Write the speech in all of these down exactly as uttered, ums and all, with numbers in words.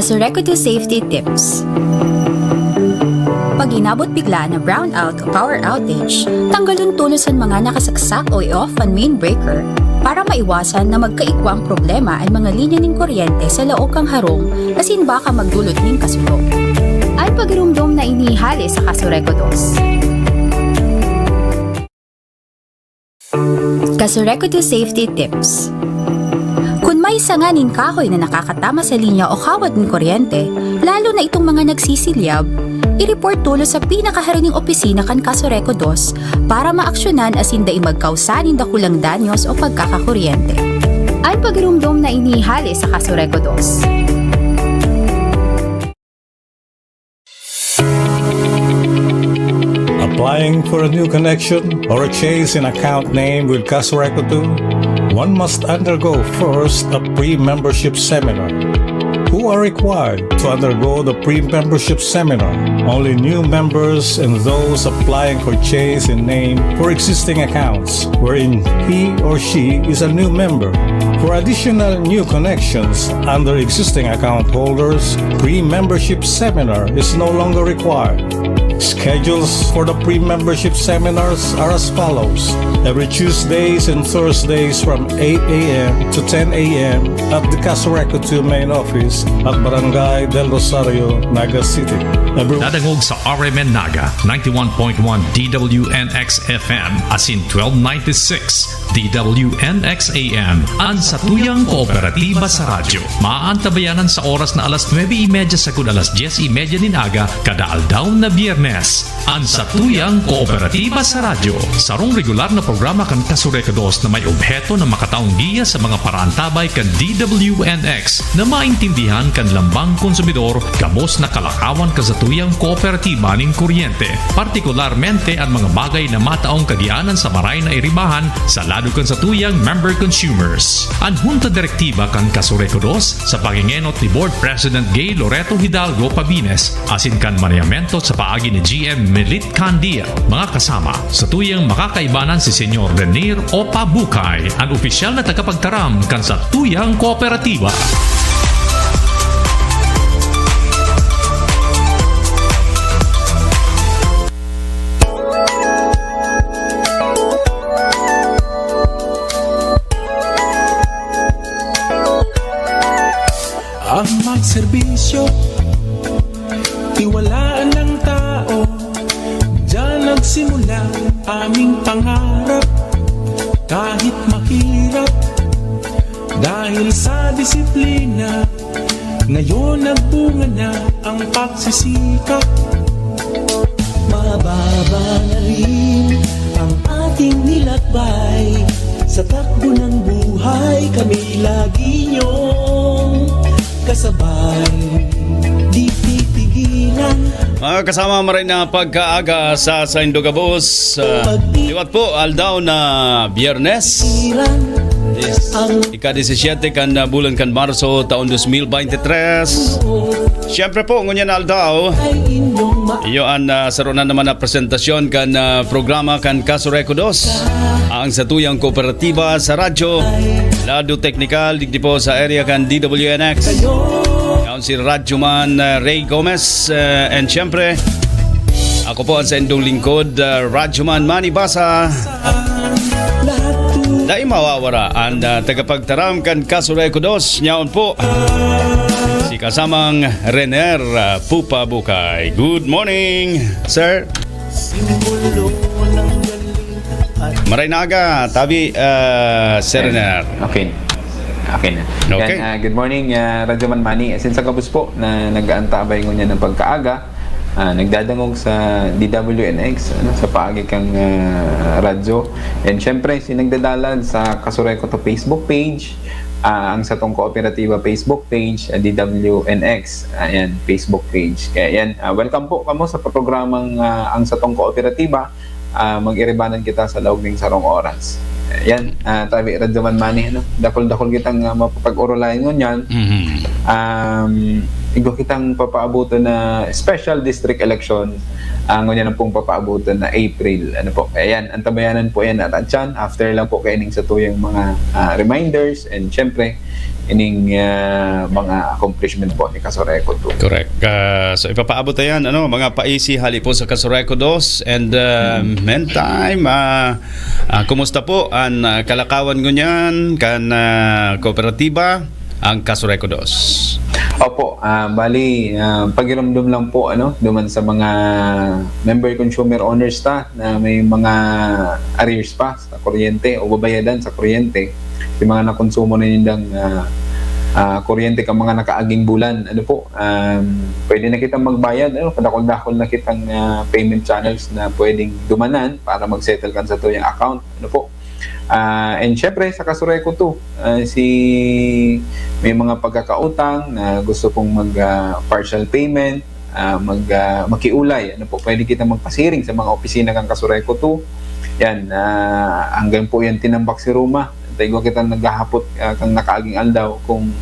Sureco two Safety Tips. Pag inabot bigla na brownout o power outage, tanggalon tolos an mga nakasaksak o i-off an main breaker para maiwasan na magkaigwang problema an mga linya nin kuryente sa laog kan harong asin baka magdulot nin kasulo. An pagirumdom na ini hale sa Kasureco dos. Kasureco two Safety Tips. Kun may sanga nin kahoy na nakakatama sa linya o kawad nin kuryente, lalo na itong mga nagsisilyab, i-report tolos sa pinakaharining opisina kan Kasureco dos para maaksyonan asin dai magkausa nin dakulang danyos o pagkakakuryente. An pagirumdom na ini hale sa Kasureco dos. Applying for a new connection or a change in account name with Kasureco two, one must undergo first a pre-membership seminar. Who are required to undergo the pre-membership seminar? Only new members and those applying for change in name for existing accounts wherein he or she is a new member. For additional new connections under existing account holders, pre-membership seminar is no longer required. Schedules for the pre-membership seminars are as follows. Every Tuesdays and Thursdays from eight a m to ten a m at the Kasureco two main office at Barangay Del Rosario, Naga City. Every Nadangog sa R M N Naga, ninety-one point one D W N X F M, asin twelve ninety-six D W N X A M, an satuyang kooperatiba sa radyo. Maantabayanan sa oras na alas nuebe y media sagkod alas dyes y media nin aga, kada aldaw na Biyernes. An satuyang kooperatiba sa radyo, sarong regular na programa kan Kasureco dos na may obheto na makataong giya sa mga paraantabay kan D W N X na maintindihan kan lambang konsumidor gabos na kalakawan kan satuyang kooperatiba nin kuryente, partikularmente an mga bagay na mataong kagianan sa maray na iribahan sa lado kan satuyang member consumers. An Hunta Direktiba kan Kasureco dos sa pangengenot ni Board President Gay Loreto Hidalgo Pabines asin kan manayamento sa paagi ni G M Melit Candia, mga kasama, satuyang makakaibanan si Senyor Renier Opa Bukay, an opisyal na tagapagtaram kan satuyang kooperatiba. Ang magserbisyo, tiwalaan ng tao, diyan nagsimula aming pangarap. Kahit mahirap, dahil sa disiplina, ngayon nagbunga na ang pagsisikap. Mababa na rin ang ating nilakbay sa takbo ng buhay. Kami lagi niyong kasabay, di pipigilan. Mga kasama, maray na pagkaaga sa saindo gabos. Ah, liwat po, aldaw na Biyernes. Ika-disesyete kan, ah, bulan kan Marso, taon dos mil beintitres. Siyempre po, ngunyan na aldaw, iyo an, ah, saro na naman na presentasyon kan, ah, programa kan Kasureco dos, ang satuyang kooperatiba sa radyo. Lado teknikal, digdi po sa area kan D W N X. Yaon si Radyoman, ah, Ray Gomez, ah, and siyempre, ako po ang saindong lingkod, ah, Radyoman Manny Basa. Dai mawawara an, ah, tagapagtaram kan Kasureco dos, nyaon po, si kasamang Rener, ah, Pupa Bukay. Good morning, sir. Maray na aga, tabi, ah, Sir Rener. Okay. Okay na. Okay. Yan, ah, good morning, ah, Radyoman Manny. Asin sa gabos po na nag-aantabay ngunyan ng pagkaaga, ah, nagdadangog sa D W N X, ano, sa paagi kang, ah, radyo. And syempre, si nagdadalag sa Kasureco to Facebook page, ah, ang satong kooperatiba Facebook page, ah, D W N X, ayan, Facebook page. Kaya yan, ah, welcome po kamo sa programang, ah, ang satong kooperatiba. Ah, mag-iribanan kita sa laog ning sarong oras. Yan, ah, tabi, Radyoman Manny, ano? Dakul-dakul kitang, ah, mapapag-orolayan ngunyan. Mhm. Um, igwa kitang papaaboton na special district election, ah, ngunyan na pong papaaboton na April. Ano po? Kaya yan, antabayanan po yan at atyan. After lang po kaining satuyang mga, ah, reminders and syempre, ining, ah, mga accomplishment po ni Kasureco two. Correct. Ah, so, ipapaabot na yan, ano, mga paisi hali po sa Kasureco dos. And, ah, meantime, ah, ah, kumusta po ang, ah, kalakawan ngunyan kan, ah, kooperatiba, ang Kasureco dos? Opo, ah, bali, ah, pakiramdam lang po, ano, duman sa mga member consumer owners ta na may mga arrears pa sa kuryente o babayadan sa kuryente. Yung mga nakonsumo na nindang, ah, ah, kuryente kan mga nakaaging bulan, ano po, um, pwede na kitang magbayad, ano, kadakul-dakul na kitang, ah, payment channels na pwedeng dumanan para mag-settle kan satuyang account, ano po. Ah, and syempre, sa Kasureco two, ah, si, may mga pagkakautang na gusto pong mag, ah, partial payment, ah, mag, ah, makiulay. Ano po, pwede kita magpasiring sa mga opisina kan Kasureco two. Yan, ah, hanggang po yan tinambak si Roma. Taigwa kita naghahapot, ah, kang nakaaging aldaw kung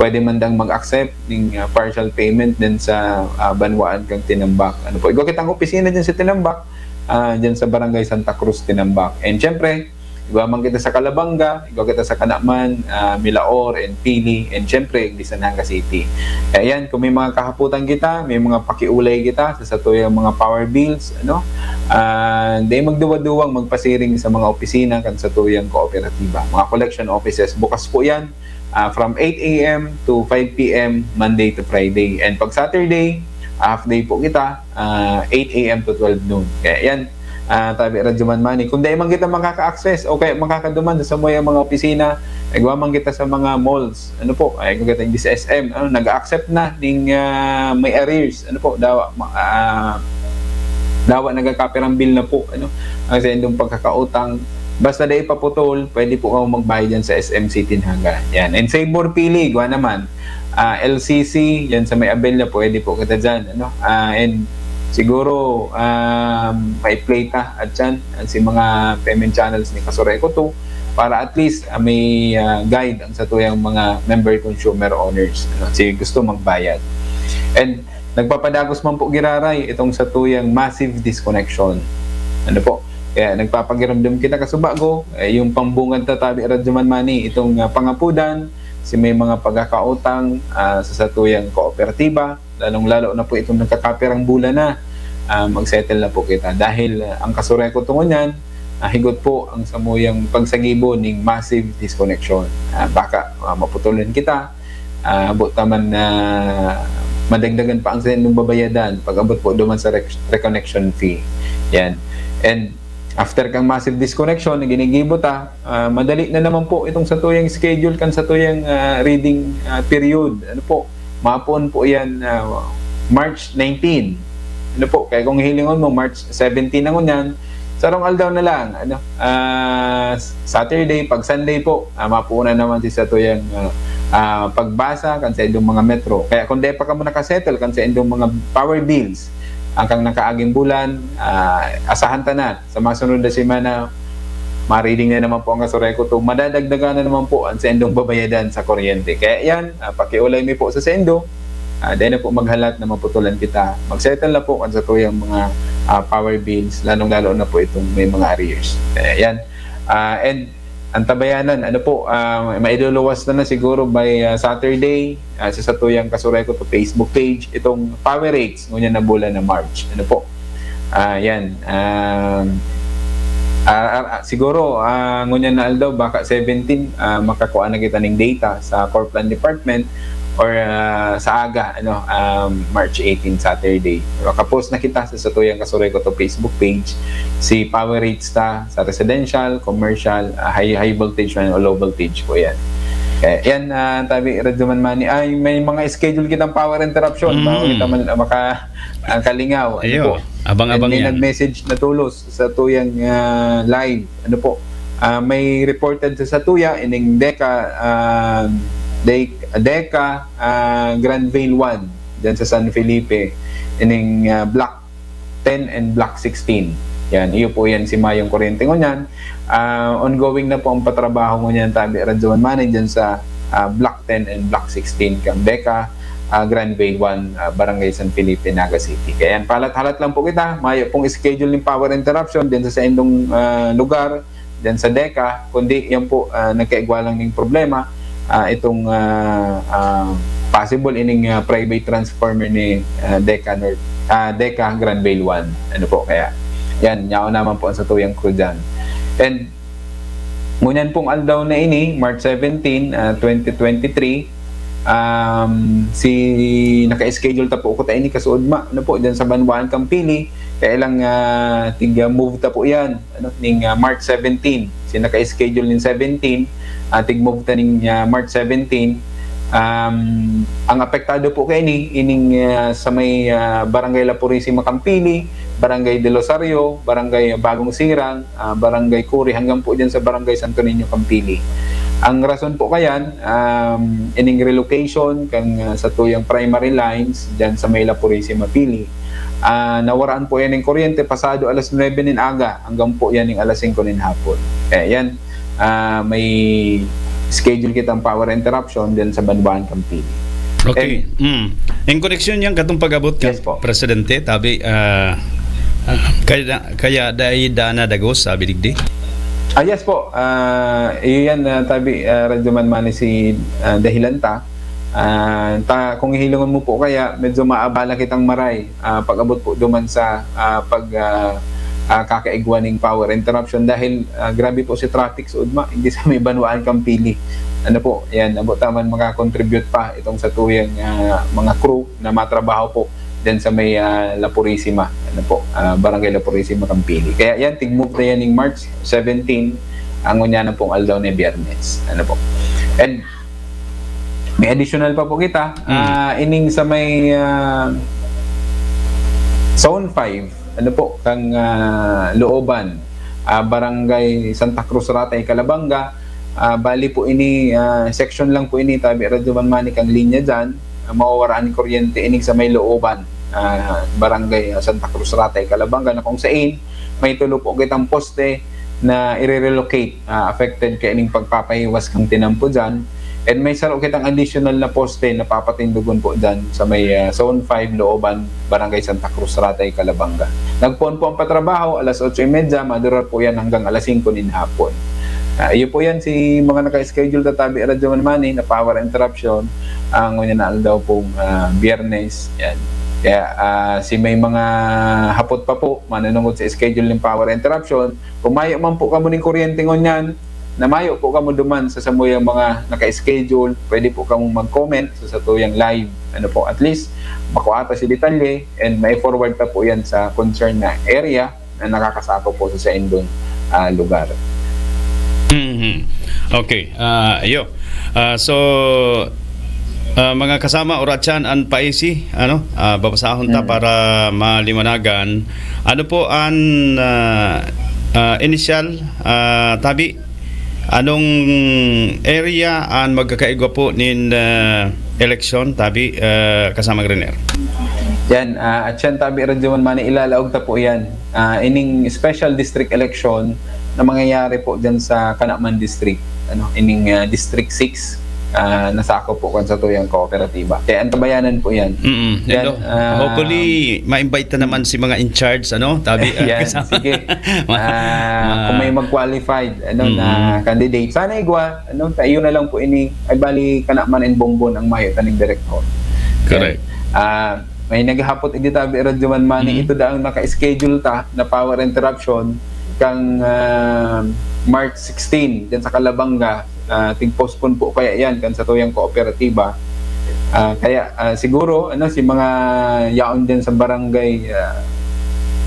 pwede man dang mag-accept ning, ah, partial payment din sa, ah, banwaan kang Tinambak. Ano po, igwa kitang opisina din sa Tinambak, ah, dyan sa Barangay Santa Cruz, Tinambak. And syempre, igwa man kita sa Calabanga, igwa kita sa Canaman, ah, Milaor, and Pili, and syempre, di Zamboanga City. Kaya yan, kung may mga kahapotan kita, may mga pakiulay kita sa satuyang mga power bills, ano, ah, di magduwa-duwang magpasiring sa mga opisina kan satuyang kooperatiba. Mga collection offices, bukas po yan, ah, from eight a m to five p m, Monday to Friday. And pag Saturday, half day po kita, ah, eight a m to twelve noon. Kaya yan, ah, tabi Radyo Man Money. Kung dai man kita makaka-access o kaya makakaduman sa samuyang mga opisina, igwa man kita sa mga malls. Ano po, ay kung kita sa S M, ano, nag-accept na ning, ah, may arrears. Ano po, dawa, ma- ah, dawa nagkakapirang bill na po, ano, ang sa indong pagkakautang. Basta dai paputol, pwede po kamo magbayad dyan sa S M City Naga. Yan. And Save More Pili, igwa naman. Ah, L C C, yan sa may Abella, pwede po kita dyan, ano. Ah, and siguro, um, may play ta at yan, at si mga payment channels ni Kasureco two, para at least, ah, may, ah, guide ang satuyang mga member consumer owners, ano, si gusto magbayad. And nagpapadagos man po giraray itong satuyang massive disconnection. Ano po? Kaya nagpapakiramdam kita kasubago, eh, yung pambungad ta tabi Radyo Man Money, itong, ah, pangapudan, si may mga pagkakautang, ah, sa satuyang kooperatiba, lalong-lalo na po itong nagkakapirang bulan na, ah, mag-settle na po kita. Dahil, ah, ang Kasureco two ngunyan, ah, higot po ang samuyang pagsagibo ning massive disconnection. Ah, baka, ah, maputulan kita, ah, habo ta man na madagdagan pa ang saindong babayadan pag-abot po duman sa rec- reconnection fee. Yan. And after kang massive disconnection na ginigibo ta, ah, madali na naman po itong satuyang schedule kan satuyang, ah, reading, ah, period. Ano po? Mapoon po yan, ah, March nineteen. Ano po? Kaya kung hilingon mo, March seventeen na ngunyan, sarong aldaw na lang, ano, ah, Saturday, pag Sunday po, ah, mapuuna naman si satuyang, ah, ah, pagbasa kan sa indong mga metro. Kaya kung di pa kamo nakasettle kan sa indong mga power bills, ang kang nakaaging bulan, ah, asahan ta na sa mga sunod na semana, ma-reading na naman po ang Kasureco two. Madadagdagan na naman po ang sa indong babayadan sa kuryente. Kaya yan, ah, pakiulay mi po sa sendo. Ah, dahil na po maghalat na maputulan kita. Mag-settle na po kan satuyang mga, ah, power bills, lalong-lalo na po itong may mga arrears. Kaya yan. Ah, and ang tabayanan, ano po, ah, mailuluwas na na siguro by, ah, Saturday, ah, sa satuyang Kasureco two Facebook page, itong power rates, ngunyan na bulan na March. Ano po? Ah, yan. Um, ah, ah, ah, siguro, ah, ngunyan na aldaw, baka seventeen, ah, makakuha na kita ning data sa Corplan Department or, ah, sa aga, ano, um, March eighteen, Saturday. Makapost na kita sa satuyang Kasureco two Facebook page. Si power rates ta sa residential, commercial, ah, high, high voltage man o low voltage po yan. Kaya yan, ah, tabi, Radyo Man Money, ay may mga schedule kitang power interruption. Mm. Bago kita man, ah, maka, ang kalingaw. Ano Ayo, po? abang-abang And may yan. nag-message na tulos sa tuyang, ah, live. Ano po? Ah, may reported sa satuya, ining DECA, ah, De- DECA, ah, Granville one, dyan sa San Felipe, ining, ah, Block ten and Block sixteen. Yan, iyo po yan si Mayong Kuryente ngunyan. Ah, ongoing na po ang patrabaho ngunyan, tabi, Radyo Man Money, dyan sa, ah, Block ten and Block sixteen kang DECA. ah, Granville one, ah, Barangay San Felipe, Naga City. Kaya yan, pahalat-halat lang po kita. Mayo pong schedule ning power interruption din sa saindong, ah, lugar, din sa DECA, kundi yan po, ah, nagkaigwa lang ning problema, ah, itong, ah, ah, possible ining, ah, private transformer ni, ah, DECA North, ah, DECA Granville one. Ano po, kaya yan, yaon naman po ang satuyang crew dyan. And ngunyan pong aldaw na ini, March seventeen, ah, twenty twenty-three, um, si, naka-schedule ta po ko ta ini kasuodma, ano po, dyan sa Banwaan, Campili, kaya lang, ah, tig-, ah, move ta po yan, ano, ning, ah, March seventeen. Si naka-schedule ning seventeen, ah, tig-move ta ning, ah, March seventeen. Um, ang apektado po kaini, ining, ah, sa may, ah, Barangay La Purisima, Campili, Barangay Del Rosario, Barangay Bagong Sirang, ah, Barangay Curi, hanggang po dyan sa Barangay Santo Niño, Campili. Ang rason po kayan, um, ining relocation kan, ah, satuyang primary lines dyan sa may La Purisima, Pili. Ah, nawaraan po yan ng kuryente pasado alas nuebe nin aga hanggang po yan ng alas singko nin hapon. Kaya yan, ah, may schedule kitang power interruption dyan sa Banwaan, Campili. Okay. And Mm. In koneksyon yan, katong pag-abot ka, Yes po. Presidente, tabi, ah, ah, kaya, kaya dai dana dagos, sabi digdi? Ah, yes po. Ah, iyo yan, ah, tabi, ah, Radyo Man Mani, si, ah, dahilan ta. Ah, ta, kung ihilongon mo po kaya, medyo maabala kitang maray, ah, pag-abot po duman sa, ah, pag, ah, ah, kakaigwa ning power interruption dahil, ah, grabe po si traffic sa Udma, hindi sa may Banwaan, Campili. Ano po, yan, abot naman makakontribute pa itong satuyang, ah, mga crew na matrabaho po dyan sa may, ah, La Purisima, ano po, ah, Barangay La Purisima, Campili. Kaya yan, tig-move na yan ning March seventeen, ang unya na pong aldaw na Biyernes. Ano po. And may additional pa po kita. Mm. Ah, ining sa may, ah, Zone five, ano po, kang, ah, Looban, ah, Barangay Santa Cruz, Ratay, Calabanga. Ah, bali po ini, ah, section lang po ini, tabi Radyo Man Mani, kang linya dyan. Ah, mawawaraan ning kuryente ining sa may Looban, ah, Barangay, ah, Santa Cruz, Ratay, Calabanga, na kung sain may tulo po kitang poste na ire-relocate, ah, affected kaining pagpapahiwas kang tinampo dyan. And may saro kitang additional na poste na papatindogon po dyan sa may, ah, Zone five, Looban, Barangay Santa Cruz, Ratay, Calabanga. Nagpoon po ang patrabaho, alas otso y media, madurar po yan hanggang alas singko nin hapon. Ah, iyo po yan, si mga naka-schedule ta tabi Radyo Man Mani na power interruption, ang ngunyan na aldaw pong, ah, Biyernes. Yan. Kaya, ah, si may mga hapot pa po, manunungod sa schedule ng power interruption, kung mayo man po kamo ning kuryente ngunyan, na mayo po kamo duman sa samuyang mga naka-schedule, pwede po kamo mag-comment sa satuyang live. Ano po, at least, makuha ta si detalye and mai-forward ta po yan sa concern na area na nakakasako po sa saindong, ah, lugar. Mhm. Okay, ah, iyo. Ah, so, ah, mga kasama, oratsan an paisi, ano, ah, babasahon ta Mm. para maliwanagan. Ano po an, ah, ah, initial, ah, tabi? Anong area an magkakaigwa po nin, ah, eleksyon, tabi, ah, kasamang Renier? Yan, ah, at yan, tabi, Radyo Man Mani, ilalaog ta po yan. Ah, ining special district election na mangyayari po dyan sa Canaman District, ano, ining, ah, District six, ah, nasakop po kan satuyang kooperatiba. Kaya antabayanan po yan. Mm, Yan, hello. ah, Hopefully, ma-invite na naman si mga in charge, ano? Tabi, ah, Yan, kasama. sige. Ma-, Ah, ma- kung may mag-qualified, ano, na Mm. candidate, sana igwa, ano, ta-, yun na lang po ini, ay bali, Canaman and Bongbon ang mayo taning direktor. Correct. Yan. Ah, may naghahapot, hindi tabi, Radyo Man Mani, Mm. ito daang naka-schedule ta na power interruption kang, ah, March sixteen, dyan sa Calabanga. Ah, tig-postpone po kaya yan kan satuyang kooperatiba. Ah, kaya, ah, siguro, ano, si mga yaon dyan sa barangay, ah,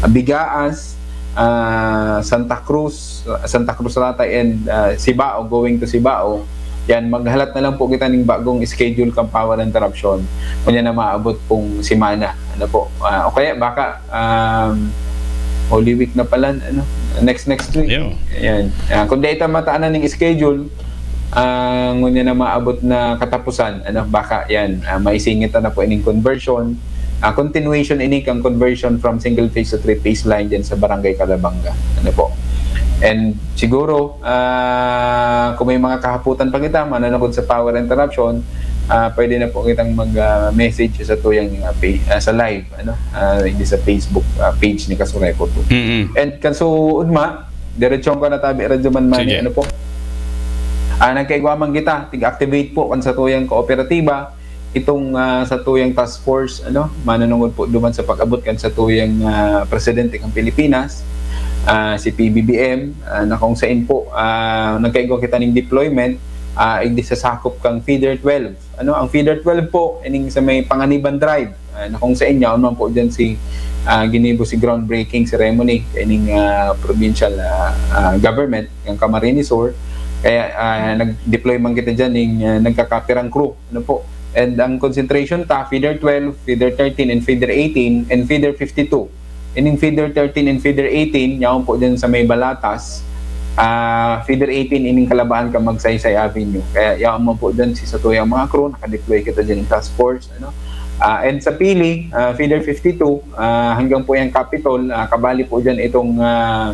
Bigaas, ah, Santa Cruz, Santa Cruz Ratay and, ah, Sibao, going to Sibao, yan, maghalat na lang po kita ning bagong schedule kan power interruption. Kunya na maabot pong semana. Ano po? Ah, o kaya baka, um, Holy Week na pala, ano? Next, next week. Yo. Ayan. Ah, kung dahil ta mataanan ng schedule, ah, ngunyan na maabot na katapusan, ano, baka yan, ah, maisingit na po ining conversion. Ah, continuation ini kang conversion from single phase to three phase line dyan sa Barangay Calabanga. Ano po? And siguro, ah, kung may mga kahaputan pa kita, mananakod sa power interruption, ah, pwede na po kitang mag, ah, message sa tuyang, ah, pa- ah, sa live, ano, ah, hindi sa Facebook, ah, page ni Kasureco two. Mm-mm. And kan suod ma, diretsyon ko na tabi, Radyo Man Mani, Sige. Ano po? Ah, nagkaigwa man kita, tig-activate po kan sa tuyang kooperatiba, itong ah, sa tuyang task force, ano, manunungod po duman sa pag-abot kan sa tuyang ah, presidente kan Pilipinas, ah, si P B B M, ah, na kung sain po ah, nagkaigwa kita ning deployment, ah, igdi sa sakop kang feeder twelve. Ano, ang feeder twelve po, ining sa may Panganiban Drive, ah, na kung sain yaon man po dyan si ah, ginibo si groundbreaking ceremony ining ah, provincial ah, ah, government ng Camarines Sur. Kaya ah, nag-deploy man kita dyan ning ah, nagkakapirang crew, ano po. And ang concentration ta, feeder twelve, feeder thirteen, and feeder eighteen, and feeder fifty-two. Ining feeder thirteen and feeder eighteen, yaon po dyan sa may Balatas, ah, feeder eighteen, ining kalabaan ka Magsaysay Avenue. Kaya yaon man po dyan si satuyang mga crew, nakadeploy kita dyan yung task force, ano. Ah, and sa Pili, ah, feeder fifty-two, ah, hanggang po yung Capitol, ah, kabali po dyan itong ah,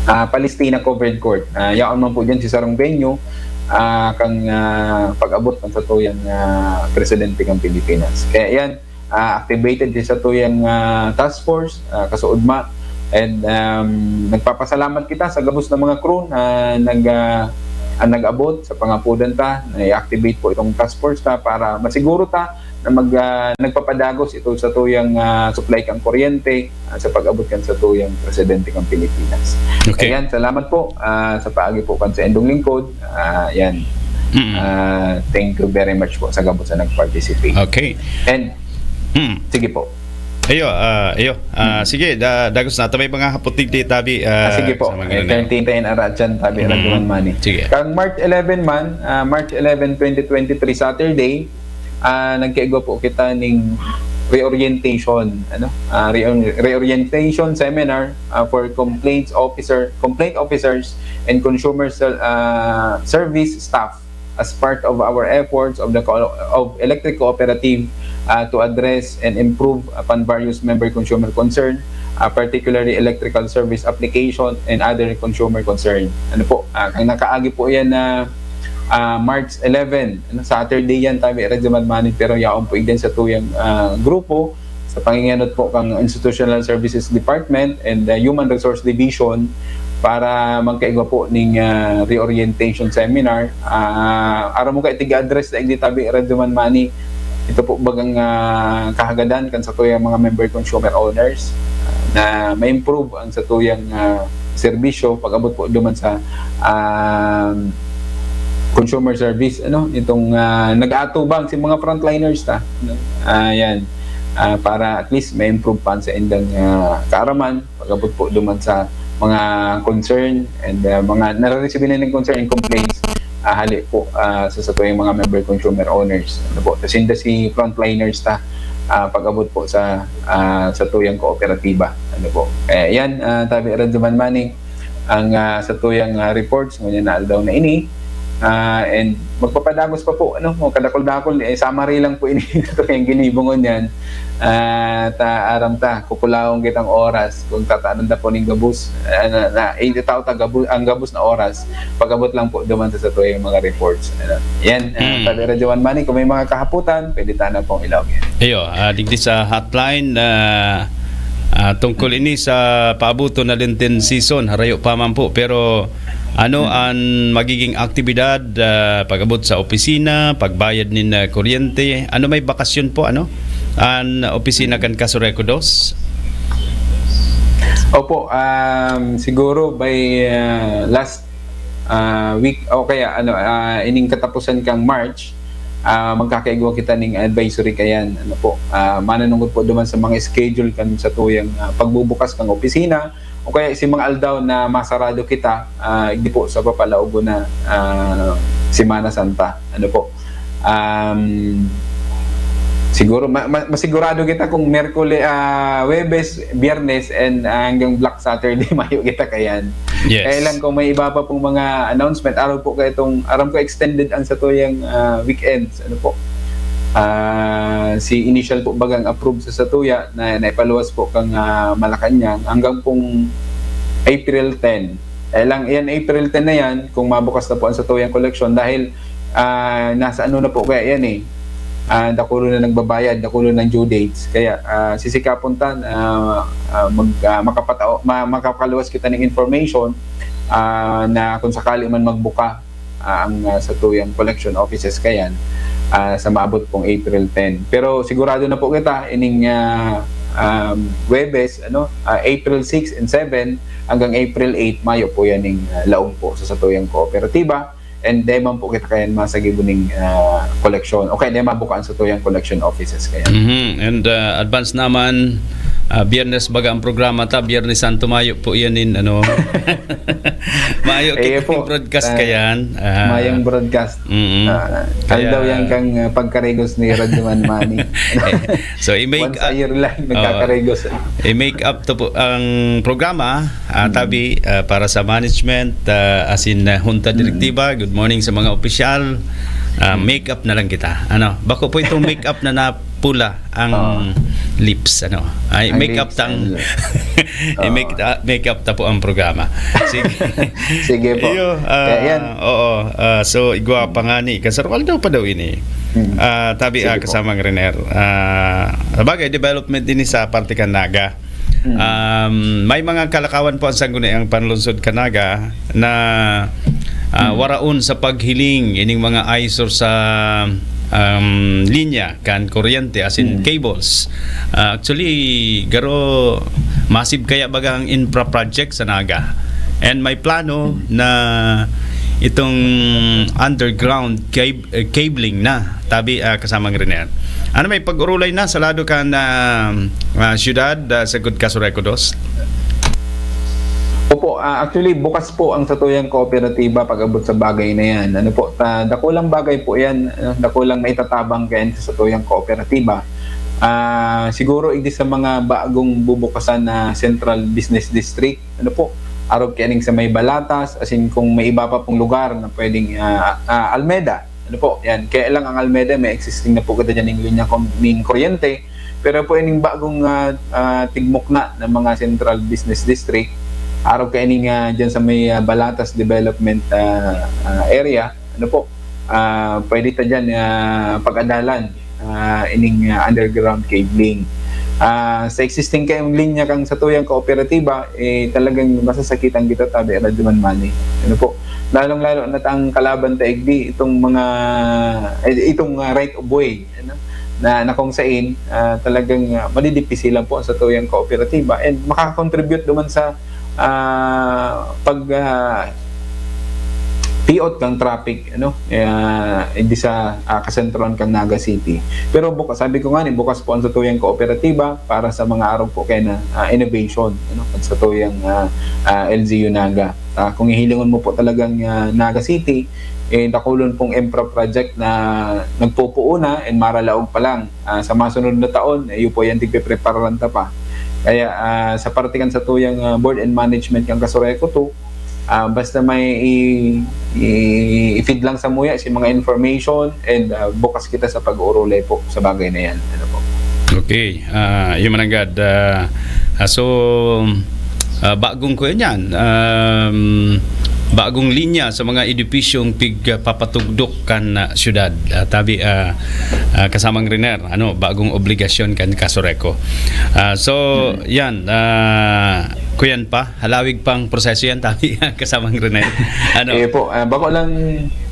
ah, Palestina Covered Court. Ah, yaon man po dyan si sarong venue, ah, kang ah, pag-abot ng satuyang ah, presidente ng Pilipinas. Kaya yan, ah, activated si satuyang ah, task force, ah, kasuudma. And um, nagpapasalamat kita sa gabos na mga crew na nag, ah, ang nag-abot sa pangapudan ta na i-activate po itong task force ta para masiguro ta na mag, ah, nagpapadagos ito sa tuyang ah, supply kang kuryente ah, sa pag-abot kan sa tuyang presidente ng Pilipinas. Okay. Ayan, salamat po ah, sa paagi po kan sa indong lingkod. Ah, yan. Mm. Ah, thank you very much po sa gabos na nag-participate. Okay. And, Mm. sige po. Ayo, ah, ayo. Ah, sige, da, dagos na. May mga hapot digdi, tabi. Ah, Ah, sige po. sa mga Eh, ganun. entertain tayo na Radyan, tabi Mm. Radyo Man Mani. Sige. Kang March eleven man, ah, March eleven, twenty twenty-three, Saturday, ah, nagkaigwa po kita ning reorientation, ano? Ah, reor- reorientation seminar ah, for complaints officer, complaint officers and consumer ser- ah, service staff as part of our efforts of the co- of Electric Cooperative ah, to address and improve upon various member consumer concern, ah, particularly electrical service application and other consumer concern. Ano po, ah, ang nakaagi po yan na ah, March eleven, ano, Saturday yan, tabi Radyo Man Mani, pero yaon po igdan sa tuyang ah, grupo, sa pangingenot po kang Institutional Services Department and ah, Human Resource Division para magkaigwa po ning ah, reorientation seminar. Ah, aram mo ka, itiga-address na igdi, tabi Radyo Man Mani. Ito po bagang ah, kahagadan kan sa tuyang mga member consumer owners ah, na ma-improve ang sa tuyang ah, serbisyo pag-abot po duman sa ah, consumer service, ano, itong ah, nag-aatubang si mga frontliners ta, ano? Ah, yan. Ah, para at least ma-improve pa sa indang ah, kaaraman pag-abot po duman sa mga concern and ah, mga nare-receive na ng concern and complaints ah, hali po ah, sa sa tuyang mga member consumer owners, ano po, kasi inda si frontliners ta ah, pag-abot po sa ah, sa tuyang kooperatiba, ano po. Eh, yan, ah, tabi Radyo Man Mani, ang ah, sa tuyang ah, reports ngunyan na aldaw na ini. Ah, and magpapadagos pa po, ano, mga kadakol-dakol, eh, summary lang po ini sa tuyang ginibo ngunyan. Ah, ta aram ta, kukulawon kitang oras kung tatanan ta po ning gabos. Ah, na, na, eh, tao ta gabos, ang gabos na oras, pag-abot lang po duman sa, sa tuyang mga reports. Ano. Yan, ah, Hmm. tabi Radyo Man Mani, kung may mga kahaputan, pwede ta na pong ilaog yan. Ayo, ah, digdi sa hotline, ah, ah, tungkol ini sa paabuton na Lenten season, harayo pa man po, pero ano ang magiging aktibidad ah, pag-abot sa opisina, pagbayad nin ah, kuryente? Ano, may bakasyon po, ano? Ang opisina kan Kasureco dos? Opo, um, siguro by uh, last uh, week o kaya ano, uh, ining katapusan kang March, uh, magkakaigwa kita ning advisory kayan. Ano po, uh, mananungod po duman sa mga schedule kan sa tuyang uh, pagbubukas kang opisina o kaya si mga aldaw na masarado kita, uh, hindi po sa papalaog na uh, Semana Santa. Ano po, um, siguro ma- ma- masigurado kita kung Merkules, ah, Webes, Biyernes, and ah, hanggang Black Saturday mayo kita kayan. Yes. Kaya lang kung may iba pa pong mga announcement, araw po kayo itong, aram ko extended ang satuyang ah, weekends, ano po. Ah, si initial po bagang approve sa satuya na naipaluwas po kang ah, Malacañang hanggang pong April ten. Kaya lang, yan April ten na yan, kung mabukas na po ang satuyang koleksyon dahil Ah, nasa ano na po kaya yan eh. Ah, dakulo na nagbabayad, dakulo ng due dates. Kaya ah, sisikapon ta na ah, mag, ah, makapatao, ma, makakaluwas kita ng information ah, na kung sakali man magbuka ah, ang ah, satuyang collection offices kayan ah, sa maabot pong April ten. Pero sigurado na po kita ining ah, um, Webes, ano, ah, April six and seven hanggang April eight, mayo po yan ning ah, laog po sa satuyang kooperatiba. And dai man po kita kayan masagibo ning ah, koleksyon. O kaya dai mabukaan sa tuyang collection offices kayan. Mhm. And uh, advance naman, uh, Biyernes baga ang programa ta, Biyernes Santo mayo po yan in ano. Mayo Eh, kita po. broadcast Ah, kayan. Ah, Mayang broadcast. mm. Ah, Kaya- Aldaw yan kang ah, pagkarigos ni Radyo Man Money. So, i-make Once a year lang, nagkakarigos. I-make up to po ang programa, ah, tabi, ah, para sa management, ah, as in ah, junta direktiba, good morning sa mga opisyal. Ah, make up na lang kita. Ano, bako po itong make up na napula ang Oo. lips, ano. Ay, Ang make up lips, tang ano. i-make ah, make up ta po ang programa. Sige. Sige po. Iyo, ah, Kaya yan. Oo. Ah, so, igwa pa nga ni, kasarwal daw pa daw ini. Mm. Ah, tabi, Sige ah, po. kasamang Riner. Ah, sabagay, development din sa parte kan Naga. Mm. Um, may mga kalakawan po ang sangguniang panlungsod kan Naga na ah, waraon sa paghiling ining mga eyesore sa um, linya kan kuryente, as in Mm. cables. Ah, actually, garo massive kaya baga ang infra project sa Naga. And may plano na itong underground cab- eh, cabling na, tabi ah, kasamang Riner. Ano, may pag-urulay na sa lado kan ah, ah, syudad, ah, sagkod Casureco dos? Opo, ah, actually bukas po ang satuyang kooperatiba pag-abot sa bagay na yan. Ano po, ta, dakulang bagay po yan, ah, dakulang maitatabang kayan sa satuyang kooperatiba. Ah, siguro igdi sa mga bagong bubukasan na Central Business District, ano po, arog kaning sa may Balatas, as in kung may iba pa pong lugar na pwedeng ah, ah, Almeda, ano po, yan. Kaya lang ang Almeda, may existing na po kita dyan ng linya kon-, ning kuryente, pero po ining bagong ah, ah, tigmukna ng mga Central Business District, arog kaining ah, dyan sa may ah, Balatas Development ah, ah, Area, ano po, ah, pwede ta dyan ah, pag-adalan ah, ining ah, underground cabling. Ah, sa existing kayong linya kang satuyang kooperatiba, eh, talagang masasakitan kita, tabi, Radyo Man Money. Ano po? Lalong-lalo na ang kalaban ta igdi, itong mga, eh, itong ah, right of way, ano? Na, na kung sain, ah, talagang ah, madidipisilan po ang satuyang kooperatiba and makakontribute naman sa ah, pag ah, piot ng traffic, ano, eh, di sa ah, kasentrohan kan Naga City. Pero bukas, sabi ko nga ni, bukas po ang satuyang kooperatiba para sa mga arog po kaya na ah, innovation, ano, at satuyang ah, ah, L G U Naga. Ah, kung hihilingon mo po talagang ah, Naga City, eh, dakulon pong infra project na nagpupuo na and maralaog pa lang. Ah, sa masunod na taon, eh, iyo po yan tigpiprepararan ta pa. Kaya ah, sa parte kan satuyang ah, board and management kan Casureco two, ah, basta may i, i, i-feed lang sa muya si mga information and ah, bukas kita sa pag-uurulay po sa bagay na yan. Ano po? Okay. Ah, yun mananggad. Ah, ah, so, ah, bagong ko yan. Um, bagong linya sa mga edipisyong pigpapatugdok kan ah, syudad. Ah, tabi, ah, ah, kasamang Riner, ano, bagong obligasyon kan Casureco. Ah, so, yan. Ah, kuyan pa, halawig pang proseso yan, tabi, kasamang Riner. Ano? Eh po, ah, bako lang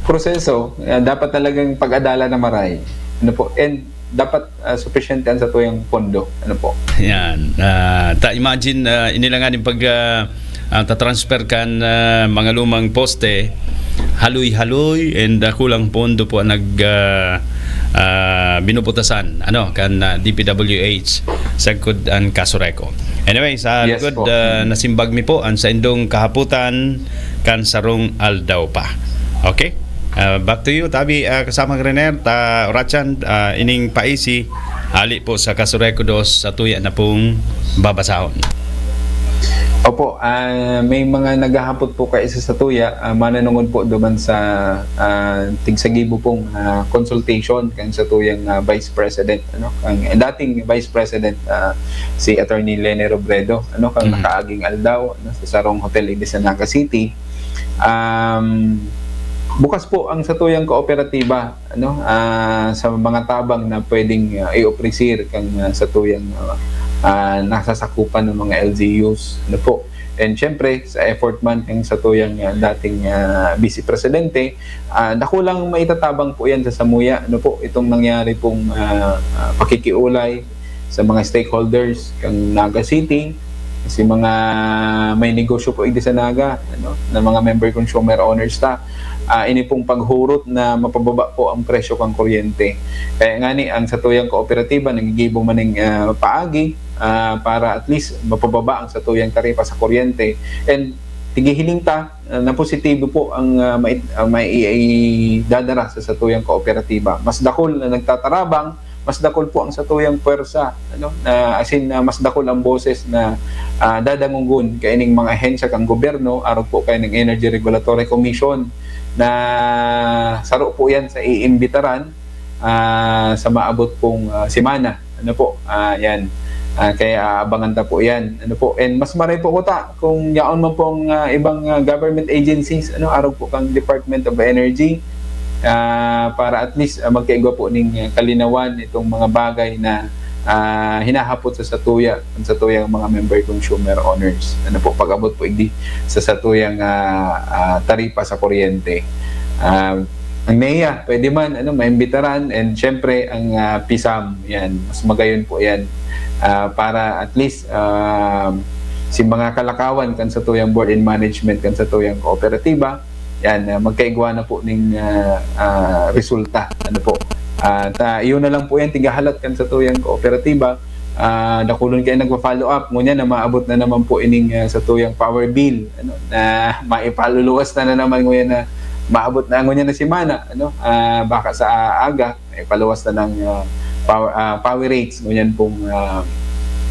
proseso, ah, dapat talagang pag-adala na maray. Ano po? And dapat ah, supisyente ang satuyang pondo. Ano po? Yan. Ah, ta imagine, ah, inilangan yung pag ah, ah, tatransfer kan ah, mga lumang poste, haloy-haloy and ah, kulang pondo po ang nag ah, ah, binubutasan, ano, kan ah, D P W H sagkod an Casureco. Anyway, sa Yes lugod, po. Ah, nasimbag mi po ang saindong kahapotan kan sarong aldaw pa. Okay? Ah, back to you, tabi, ah, kasamang Riner, ta oratsan, ah, ining paisi, ali po sa Casureco dos, sa tuya na pong babasahon. Opo, ah, may mga naghahapot po kaisa sa tuya, ah, mananungod po duman sa ah, tigsagibo pong ah, consultation kan satuyang ah, Vice President, ano, ang dating Vice President, ah, si Attorney Leni Robredo, ano, kang Mhm. nakaaging aldaw, ano, sa sarong hotel ini sa Naga City. Um, Bukas po ang satuyang kooperatiba, ano, ah, sa mga tabang na pwedeng, ah, i-ofrecer kan, ah, satuyang, ah, ah, nasasakupan ng mga L G Us, ano po. And syempre, sa effort man ng satuyang, ah, dating, ah, Vice Presidente, ah, dakulang maitatabang po yan sa samuya, ano po, itong nangyari pong, ah, ah, pakikiulay sa mga stakeholders kan Naga City, si mga may negosyo po igdi sa Naga, ano, na mga member consumer owners ta, ah, ini pong paghurot na mapababa po ang presyo kan kuryente. Kaya ngani, ang satuyang kooperatiba nagigibo man ning, ah, paagi, ah, para at least mapababa ang satuyang taripa sa kuryente. And tigihiling ta, ah, na positibo po ang, ah, mai-, ang maidadara sa satuyang kooperatiba. Mas dakul na nagtatarabang, mas dakul po ang satuyang pwersa, ano, na, as in, ah, mas dakul ang boses na, ah, dadanggogon kaining mga ahensya kan gobyerno, arog po kaining Energy Regulatory Commission, na saro po yan sa iimbitaran, ah, sa maabot pong, ah, semana. Ano po, ah, yan. Ah, kaya aabangan ta po yan. Ano po, and mas maray po kuta kung yaon man pong, ah, ibang, ah, government agencies, ano, arog po kang Department of Energy, ah, para at least, ah, magkaigwa po ning, ah, kalinawan itong mga bagay na, ah, hinahapot sa satuya, ang satuyang mga member consumer owners. Ano po, pag-abot po igdi sa satuyang, ah, ah, taripa sa kuryente. Ah, ang NEA, pwede man, ano, maimbitaran, and syempre, ang, ah, PISAM, yan, mas magayon po yan. Ah, para at least, ah, si mga kalakawan kan satuyang board and management kan satuyang kooperatiba, yan, ah, magkaigwa na po ning, ah, ah, resulta. Ano po? At, ah, iyon na lang po yan, tigahalat kan satuyang kooperatiba. Ah, dakulon kayo nagpa-follow up, ngunyan na maabot na naman po ining, ah, satuyang power bill, ano, na maipaluluwas na, na naman ngunyan na maabot na ngunyan na semana, ano, ah, baka sa aga, ipaluwas na ng, ah, power, ah, power rates ngunyan pong, ah,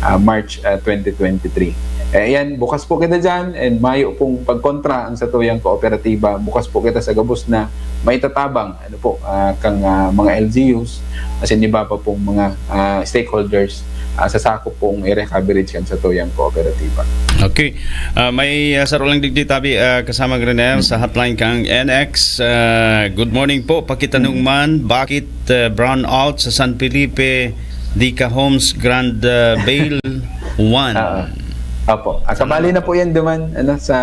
ah, March, ah, twenty twenty-three. Eh, yan, bukas po kita dyan, and mayo pong pagkontra ang satuyang kooperatiba. Bukas po kita sa gabos na maitatabang, ano po, ah, kang, ah, mga L G Us, asin iba pa pong mga, ah, stakeholders, ah, sa sakop pong area coverage kan satuyang kooperatiba. Okay. Ah, may, ah, saro lang digdi tabi, ah, kasama Grenel sa hotline kang N X. Ah, good morning po. Pakitanong man, bakit, ah, brownout sa San Felipe, Dica Homes, Grand, ah, Vale one? Oo. Opo. Ah, kabali na po yan duman, ano, sa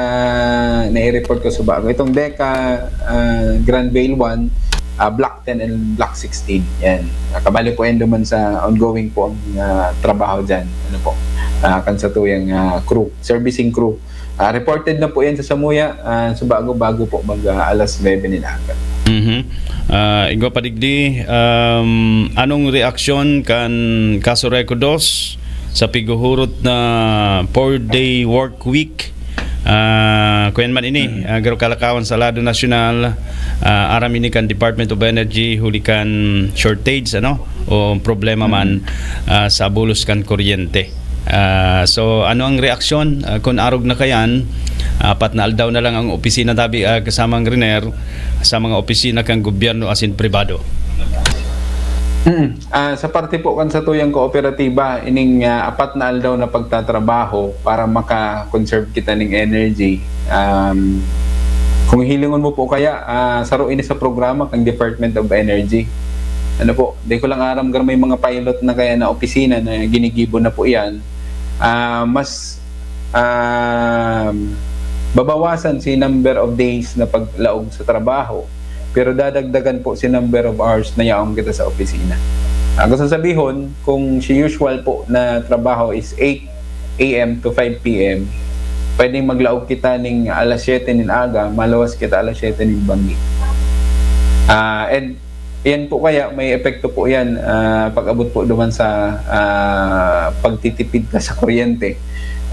nai-report ko sa bago. Itong Deca, ah, Grand Vale one, ah, Block ten and Block sixteen. Yan. Ah, kabali po yan duman sa ongoing po ang, ah, trabaho dyan. Ano po? Ah, kan satuyang, ah, crew, servicing crew. Ah, reported na po yan sa samuya, ah, sa bago, bago po mag, ah, alas nuebe nin aga. Mhm. Ah, igwa pa digdi, um, anong reaksyon kan Kaso Reco dos sa pighuhurot na four-day work week? Ah, kuyan man ini, ah, garo kalakawan sa lado nasyonal, ah, aram ini kan Department of Energy huli kan shortage, ano, o problema man, ah, sa bulos kan kuryente. Ah, so, ano ang reaksyon? Ah, kun arog na kayan, apat na aldaw na lang ang opisina tabi, ah, kasamang Riner, sa mga opisina kan gobyerno asin pribado. Mm. Ah, sa parte po kan satuyang kooperatiba, ining, ah, apat na aldaw na pagtatrabaho para maka-conserve kita ning energy. Um, kung hilingon mo po kaya, ah, saro ini sa programa kan Department of Energy. Ano po, di ko lang aram gar may mga pilot na kaya na opisina na ginigibo na po yan. Ah, mas, um, babawasan si number of days na paglaog sa trabaho, pero dadagdagan po si number of hours na yaon kita sa opisina. Ang gusto sabihon, kung si usual po na trabaho is eight A M to five P M, pwedeng maglaog kita ning alas siyete nin aga, maluwas kita alas siyete nin banggi. Ah, and yan po kaya may epekto po yan, ah, pag-abot po duman sa, ah, pagtitipid ta sa kuryente.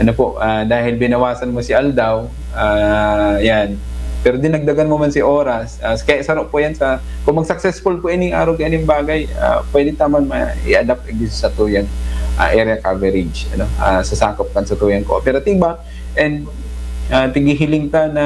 Ano po, ah, dahil binawasan mo si aldaw, ah, yan. Pero dinagdagan mo man si oras, ah, kaya saro po yan sa, kung mag-successful po ining arog, ining bagay, ah, pwede ta man ma-, i-adapt igdi sa satuyang, ah, area coverage, ano, ah, sa sakop kan satuyang kooperatiba. And, ah, tighihiling ta na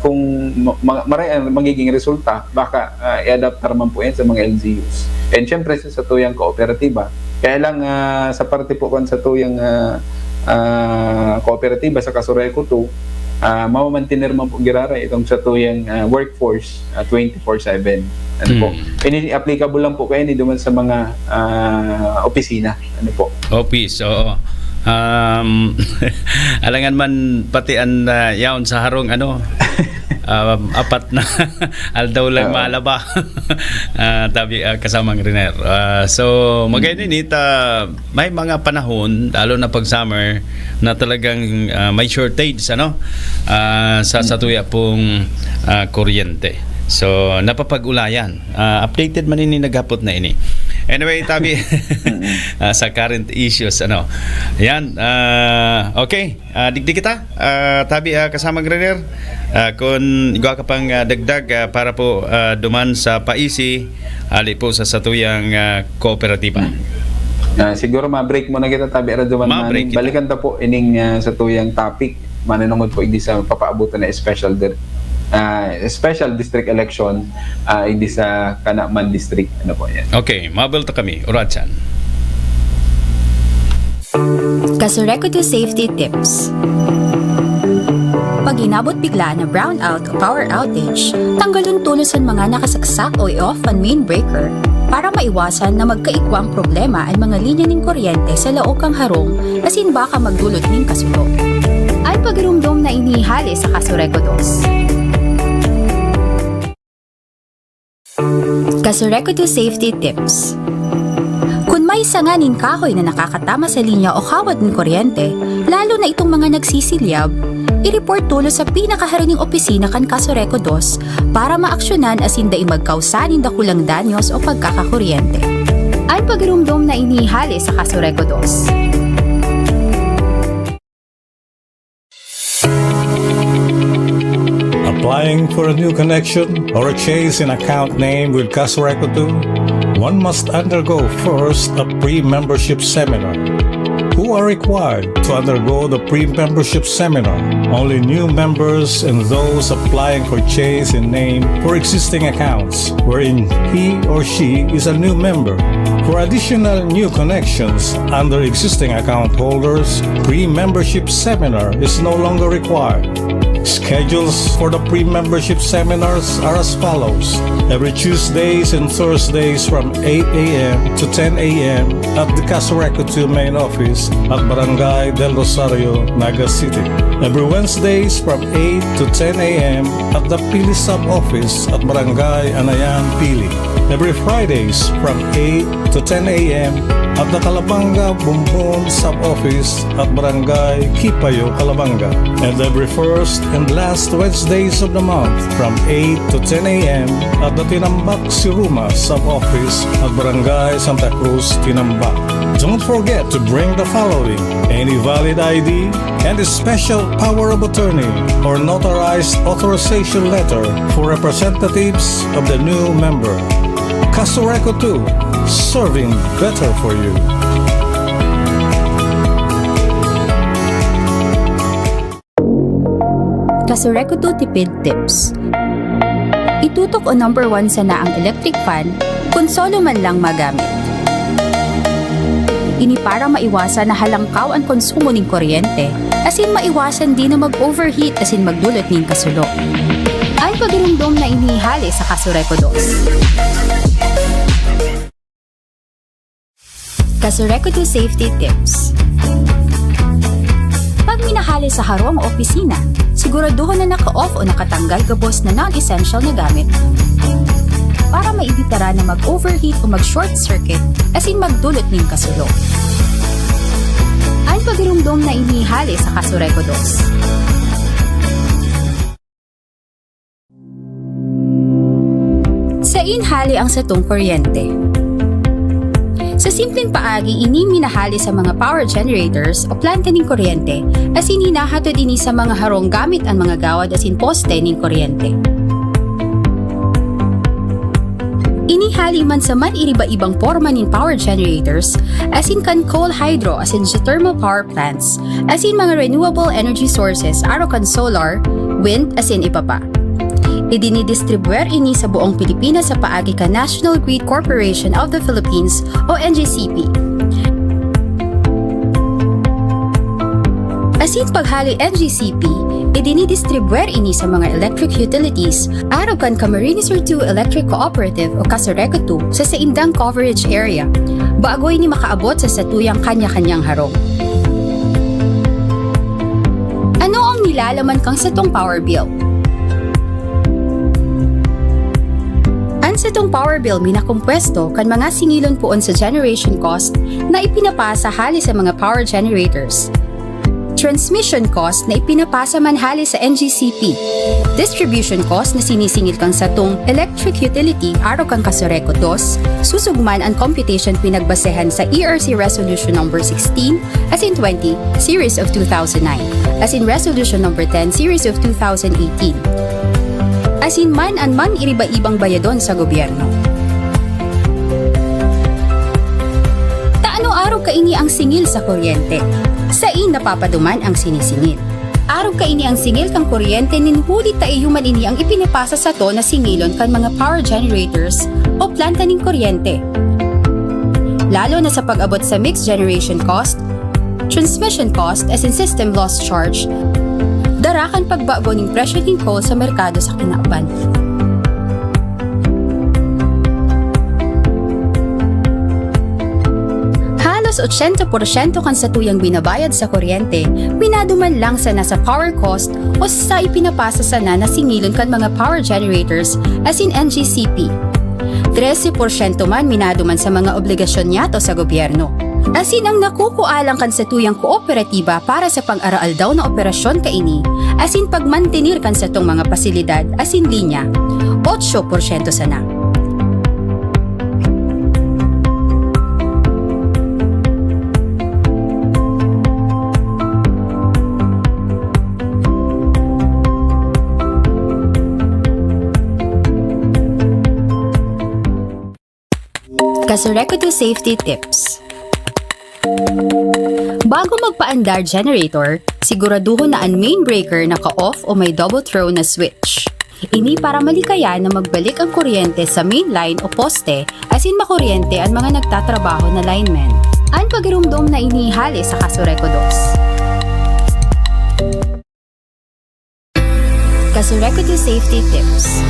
kung ma-, ma-, maray ang magiging resulta, baka, ah, i-adapt ta man po yan sa mga L G Us. And syempre, sa satuyang kooperatiba. Kaya lang, ah, sa parte po kan satuyang, ah, ah, kooperatiba sa Kaso Reco two, ah, mamamantener man po giraray itong satuyang, ah, workforce, ah, twenty-four seven. Ano po? Hmm. Ini-, applicable lang po kayo ni duman sa mga, ah, opisina. Ano po? Office, oo. Um, alangan man pati an, ah, yaon sa harong, ano, um, apat na aldaw lang Oo. malaba. Ah, tabi, ah, kasamang Riner. Ah, so, magayon Hmm. ini ta may mga panahon, lalo na pag summer, na talagang, ah, may shortage, ano, ah, sa, sa Mm. tuya pong, ah, kuryente. So, napapag-ulayan. Ah, updated man ini naghapot na ini. Anyway, tabi, Mm. ah, sa current issues, ano. Yan, ah, okay. Ah, digdi kita, ah, tabi, ah, kasamang Riner, ah, kun igwa ka pang, ah, dagdag, ah, para po, ah, duman sa paisi, ali po sa satuyang, ah, kooperatiba. Hmm. Ah, siguro ma-break muna kita, tabi, Radyo Man Ma-break Maning. kita. Balikan ta po ining, ah, satuyang topic. Manunungod po, igdi sa papaabotan na special dir-, ah, special district election, ah, igdi sa Canaman District. Ano po yan? Okay, mabel ta kami. Oratsan. Kasureku to Safety Tips. Pag inabot bigla na brownout o power outage, tanggalon tolos an mga nakasaksak o i-off an main breaker para maiwasan na magkaigwang problema an mga linya nin kuryente sa laog kan harong asin baka magdulot nin kasulo. An pagiromdom na ini hale sa Kasureku dos. Kasureku to Safety Tips. Kun may sanga nin kahoy na nakakatama sa linya o kawad nin kuryente, lalo na itong mga nagsisilyab, i-report tolos sa pinakahari ning opisina kan Kasureku dos para maaksyonan asin dai magkausa nin dakulang danyos o pagkakakuryente. An pagiromdom na ini hale sa Kasureku dos. Applying for a new connection or a change in account name with Kasureku two, one must undergo first a pre-membership seminar. Who are required to undergo the pre-membership seminar? Only new members and those applying for change in name for existing accounts, wherein he or she is a new member. For additional new connections under existing account holders, pre-membership seminar is no longer required. Schedules for the pre-membership seminars are as follows. Every Tuesdays and Thursdays from eight a m to ten a m at the Kasureku two main office at Barangay Del Rosario, Naga City. Every Wednesdays from eight to ten a m at the Pili Sub-Office at Barangay Anayan, Pili. Every Fridays from eight to ten a m at the Calabanga Bumbon Sub-Office at Barangay Kipayo, Calabanga. And every first and last Wednesdays of the month from eight to ten a m at the Tinambac Siruma Sub-Office at Barangay Santa Cruz, Tinambac. Don't forget to bring the following: any valid I D and a special power of attorney or notarized authorization letter for representatives of the new member. Kasureku two, serving better for you. Kasureku two Tipid Tips. Itutok o number one sana ang electric fan kun solo man lang magamit. Ini para maiwasan na halangkaw an konsumo nin kuryente, asin maiwasan din na mag-overheat asin magdulot nin kasulo. An pagiromdom na ini hale sa Kasureku dos. Kasureku two Safety Tips. Pag minahale sa harong o opisina, siguraduhon na naka-off o nakatanggal gabos na non-essential na gamit para maibitaran na mag-overheat o mag-short circuit asin magdulot nin kasulo. An pagiromdom na ini hale sa Kasureku dos. Saen hale ang satong kuryente? Sa simpleng paagi, ini minahale sa mga power generators o planta nin kuryente, asin hinahatod ini sa mga harong gamit an mga gawad asin poste nin kuryente. Ini hale man sa man-iriba-ibang porma nin power generators, asin kan coal, hydro, asin geothermal power plants, asin mga renewable energy sources, arog kan solar, wind, asin iba pa. Idinidistribuyar ini sa buong Pilipinas sa paagi kan National Grid Corporation of the Philippines o N G C P. Asin paghale N G C P, Idinidistribwer ini sa mga electric utilities, arog kan Camarines Sur two Electric Cooperative o Casureco two sa saindang coverage area. Bago ini makaabot sa satuyang kanya-kanyang harong. Ano ang nilalaman kan satong power bill? An satong power bill minakompuesto kan mga singilon poon sa generation cost na ipinapasa hali sa mga power generators, transmission cost na ipinapasa man hali sa N G C P, distribution cost na sinisingil kan satong electric utility arog kan Casureco two, susog man an computation pinagbasehan sa E R C Resolution Number sixteen, asin twenty, Series of two thousand nine, asin Resolution Number ten, Series of two thousand eighteen, asin man an mang iriba-ibang bayadon sa gobyerno. Ta ano arog kaini ang singil sa kuryente? Sain napapaduman ang sinisingil. Arog kaini ang singil kan kuryente nin huli ta iyo man ini ang ipinapasa sato na singilon kan mga power generators o planta nin kuryente. Lalo na sa pag-abot sa mixed generation cost, transmission cost asin system loss charge, dara kan pagbago nin presyo nin coal sa merkado sa kinaban. Halos ochenta porsyento kan satuyang binabayad sa kuryente, minaduman lang sana sa power cost o sa ipinapasa sana na singilon kan mga power generators asin N G C P. Trese porsyento man minaduman sa mga obligasyon niyato sa gobyerno. Asin ang nakukua lang kan satuyang kooperatiba para sa pang-araaldaw na operasyon kaini, asin pagmantener kan satong mga pasilidad asin linya, otso porsyento sana. Casureco two Safety Tips. Bago magpaandar generator, siguraduhon na an main breaker naka-off o may double throw na switch. Ini para malikayan na magbalik ang kuryente sa main line o poste asin makuryente an mga nagtatrabaho na linemen. An pagiromdom na ini hale sa Casureco dos. Casureco two Safety Tips.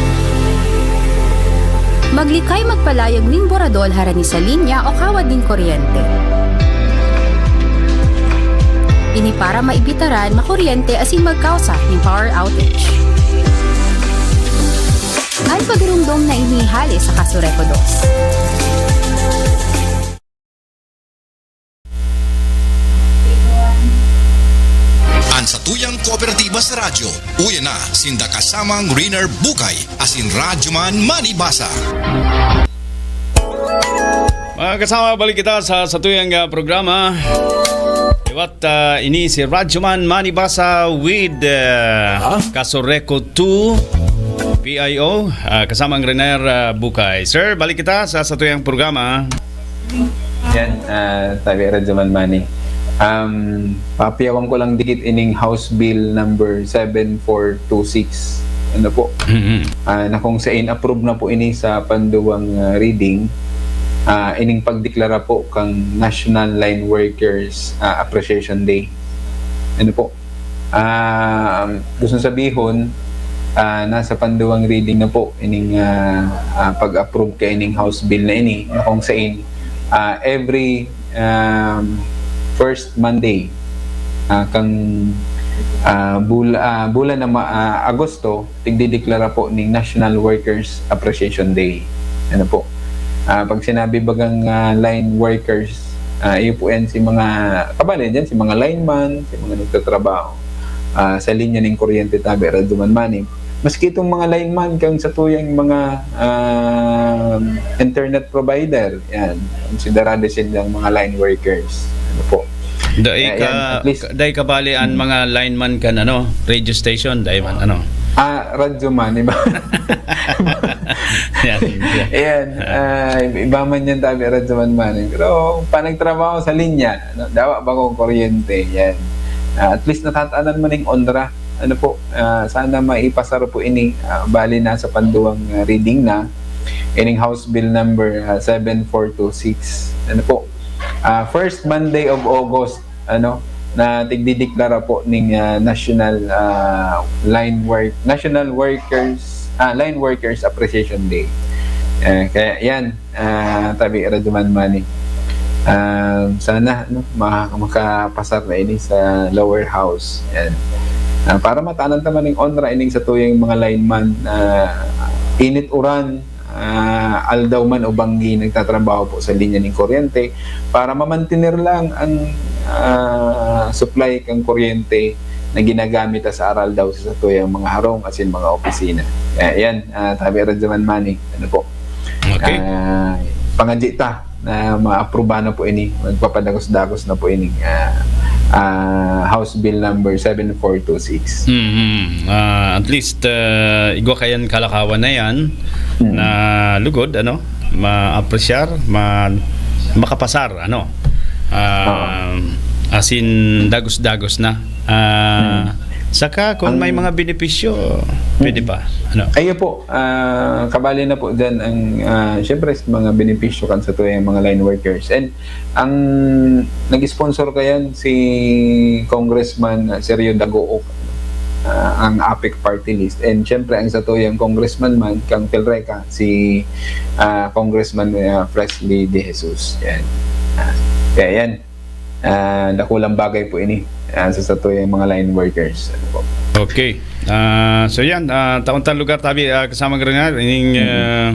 Maglikay magpalayog nin boradol harani sa linya o kawad nin kuryente. Ini para maibitaran makuryente asin magkausa nin power outage. An pagiromdom na ini hale sa Casureco dos. An satuyang kooperatiba sa radyo, uya na, sinda kasamang Riner Bukay asin Radyoman Manibasa. Mga kasama, balik kita sa satuyang, ah, programa. Liwat, ah, ini si Radyoman Manibasa with, ah, Casureco two P I O, ah, kasamang Riner, ah, Bukay. Sir, balik kita sa satuyang programa. Yan, ah, tabi, Radyoman Manny. Um, papiyawan ko lang dikit ining House Bill number seven four two six. Ano po? Mhm. Ah, na kung sain approve na po ini sa panduwang, ah, reading, ah, ining pagdeklara po kang National Line Workers, ah, Appreciation Day. Ano po? Ah, gusto sabihon, ah, nasa panduwang reading na po ining, ah, ah, pag-approve kaining House Bill na ini, na kung sain, ah, every, um, first Monday, ah, kang, ah, bul-, ah, bulan na ma-, ah, Agosto, tigdideklara po ning National Workers Appreciation Day. Ano po? Ah, pag sinabi bagang, ah, line workers, ah, iyo po yan si mga, kabali dyan, si mga lineman, si mga nagtatrabaho, ah, sa linya ning kuryente, tabi, Radyoman Manny. Maski itong mga lineman, kang satuyang mga, ah, internet provider, yan. Considerado silang mga line workers. Ano po? Dai Kaya ka, yan, at least dai kabali an Hmm. mga lineman kan, ano, radio station, dai man, ano. Ah, Radyoman, iba. Yan, yan. Ayan, ah, iba man yan, tabi, Radyoman Manny. Pero panagtrabaho sa linya, ano, dawa bakong kuryente, yan. Ah, at least natatanan mo ning onra. Ano po, ah, sana maipasaro po ini, ah, bali nasa panduwang, ah, reading na, ining House Bill number, ah, seven four two six. Ano po, ah, first Monday of August, ano, na tigdideklara po ning, ah, National, ah, Line Work, National Workers, ah, Line Workers Appreciation Day. Eh, kaya yan, ah, tabi Radyo Man Manny. Ah, sana, no, ma-, makapasar na ini sa lower house. Yan. Ah, para matanan ta man ning onra ining satuyang mga lineman, ah, init uran, ah, aldaw man o banggi nagtatrabaho po sa linya ning kuryente para mamantener lang ang, ah, supply kan kuryente na ginagamit sa aral daw sa satuyang mga harong asin mga opisina. Kaya yan, ah, tabi Radyo Man Manny. Ano po? Okay. Ah, pangadyi ta na maaprubahan na po ini, magpapadagos-dagos na po ini, ah, ah, House Bill number seven four two six. Mhm. Ah, at least, ah, igwa kayan kalakawan na yan Mm. na lugod, ano, maapresyar, ma-, makapasar, ano. Ah, asin dagos-dagos na. Ah, saka kung Ang may mga benepisyo, pwede pa. Ano? Ayun po, ah, kabali na po dyan ang, ah, syempre, mga benepisyo kan satuyang mga line workers. And ang nag-sponsor kayan si Congressman, ah, Sergio Dagook, ah, ang APEC party list. And syempre, ang satuyang congressman man, kang Pilreca, si, ah, Congressman, ah, Fresly De Jesus. Yan. Ah, kaya yan. Ah, dakulang bagay po ini, ah, sa satuyang mga line workers. Ano po? Okay. Ah, so yan, ah, taon-taon lugar tabi, ah, kasama nga rin ining, ah,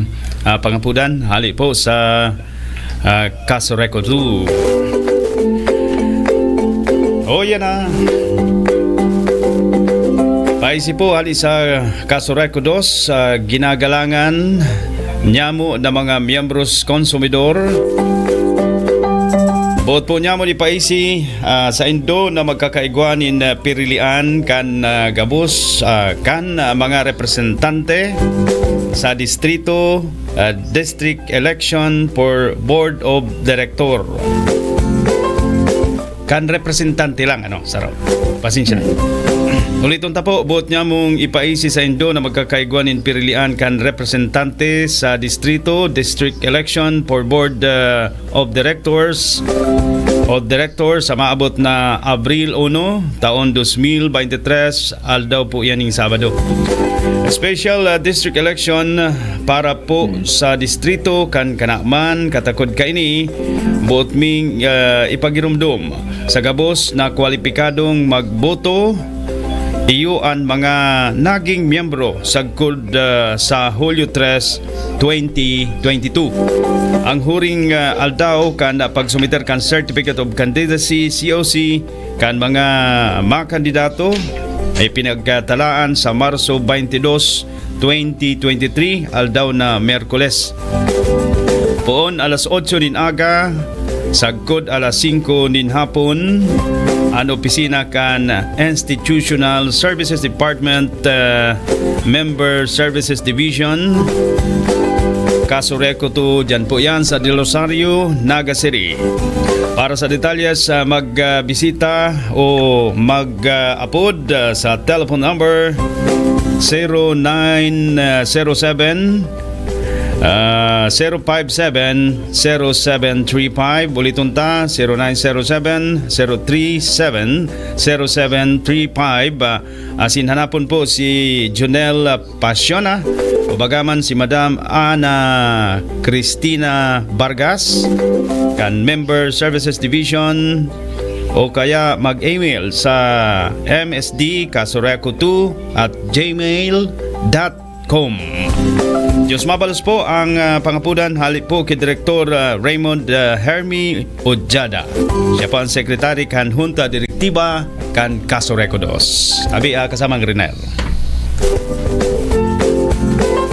ah, pangapudan, hali po sa, ah, Casureco two. Oh, yan na. Paisi po, hali sa Casureco dos, ah, ginagalangan nyamo na mga miyembros konsumidor. Boot po nyamo ipaisi, ah, saindo na magkakaigwa nin, ah, pirilian kan, ah, gabos, ah, kan, ah, mga representante sa distrito, ah, district election for board of director. Kan representante lang, ano, saro. Pasensya. Uliton ta po, boot nyamong ipaisi saindo na magkakaigwa nin pirilian kan representante sa distrito, district election for board, ah, of directors, of directors sa maabot na Abril uno, taon dos mil bente tres, aldaw po yaning Sabado. Special, ah, district election para po sa distrito kan Kanakman, katakod kaini, boot ming, ah, ipagirumdom sa gabos na kwalipikadong magboto, iyo an mga naging miyembro sagkod, ah, sa Hulyo tres, twenty twenty-two. Ang huring, ah, aldaw kan pagsumiter kan Certificate of Candidacy, C O C, kan mga makandidato ay pinagkatalaan sa Marso twenty-dos, twenty twenty-three, aldaw na Miyerkules. Poon alas otso nin aga, sagkod alas singko nin hapon, an opisina kan Institutional Services Department, ah, Member Services Division, Casureco two, dyan po yan sa Del Rosario, Naga City. Para sa detalyes, ah, magbisita o mag-apod, ah, sa telephone number zero nine zero seven, ah, zero five seven, zero seven three five. Uliton ta, zero nine zero seven, zero three seven, zero seven three five. Ah, asin hanapon po si Jonel Pasiona o bagaman si Madam Ana Cristina Vargas kan Member Services Division, o kaya mag-email sa M S D Casureco two at gmail dot com. Diyos mabalos po ang, ah, pangapudan hali po kay Direktor, ah, Raymond, ah, Hermi Ojada. Siya po ang sekretary kan Junta Direktiba kan Casureco dos. Abi, ah, kasamang Rinel.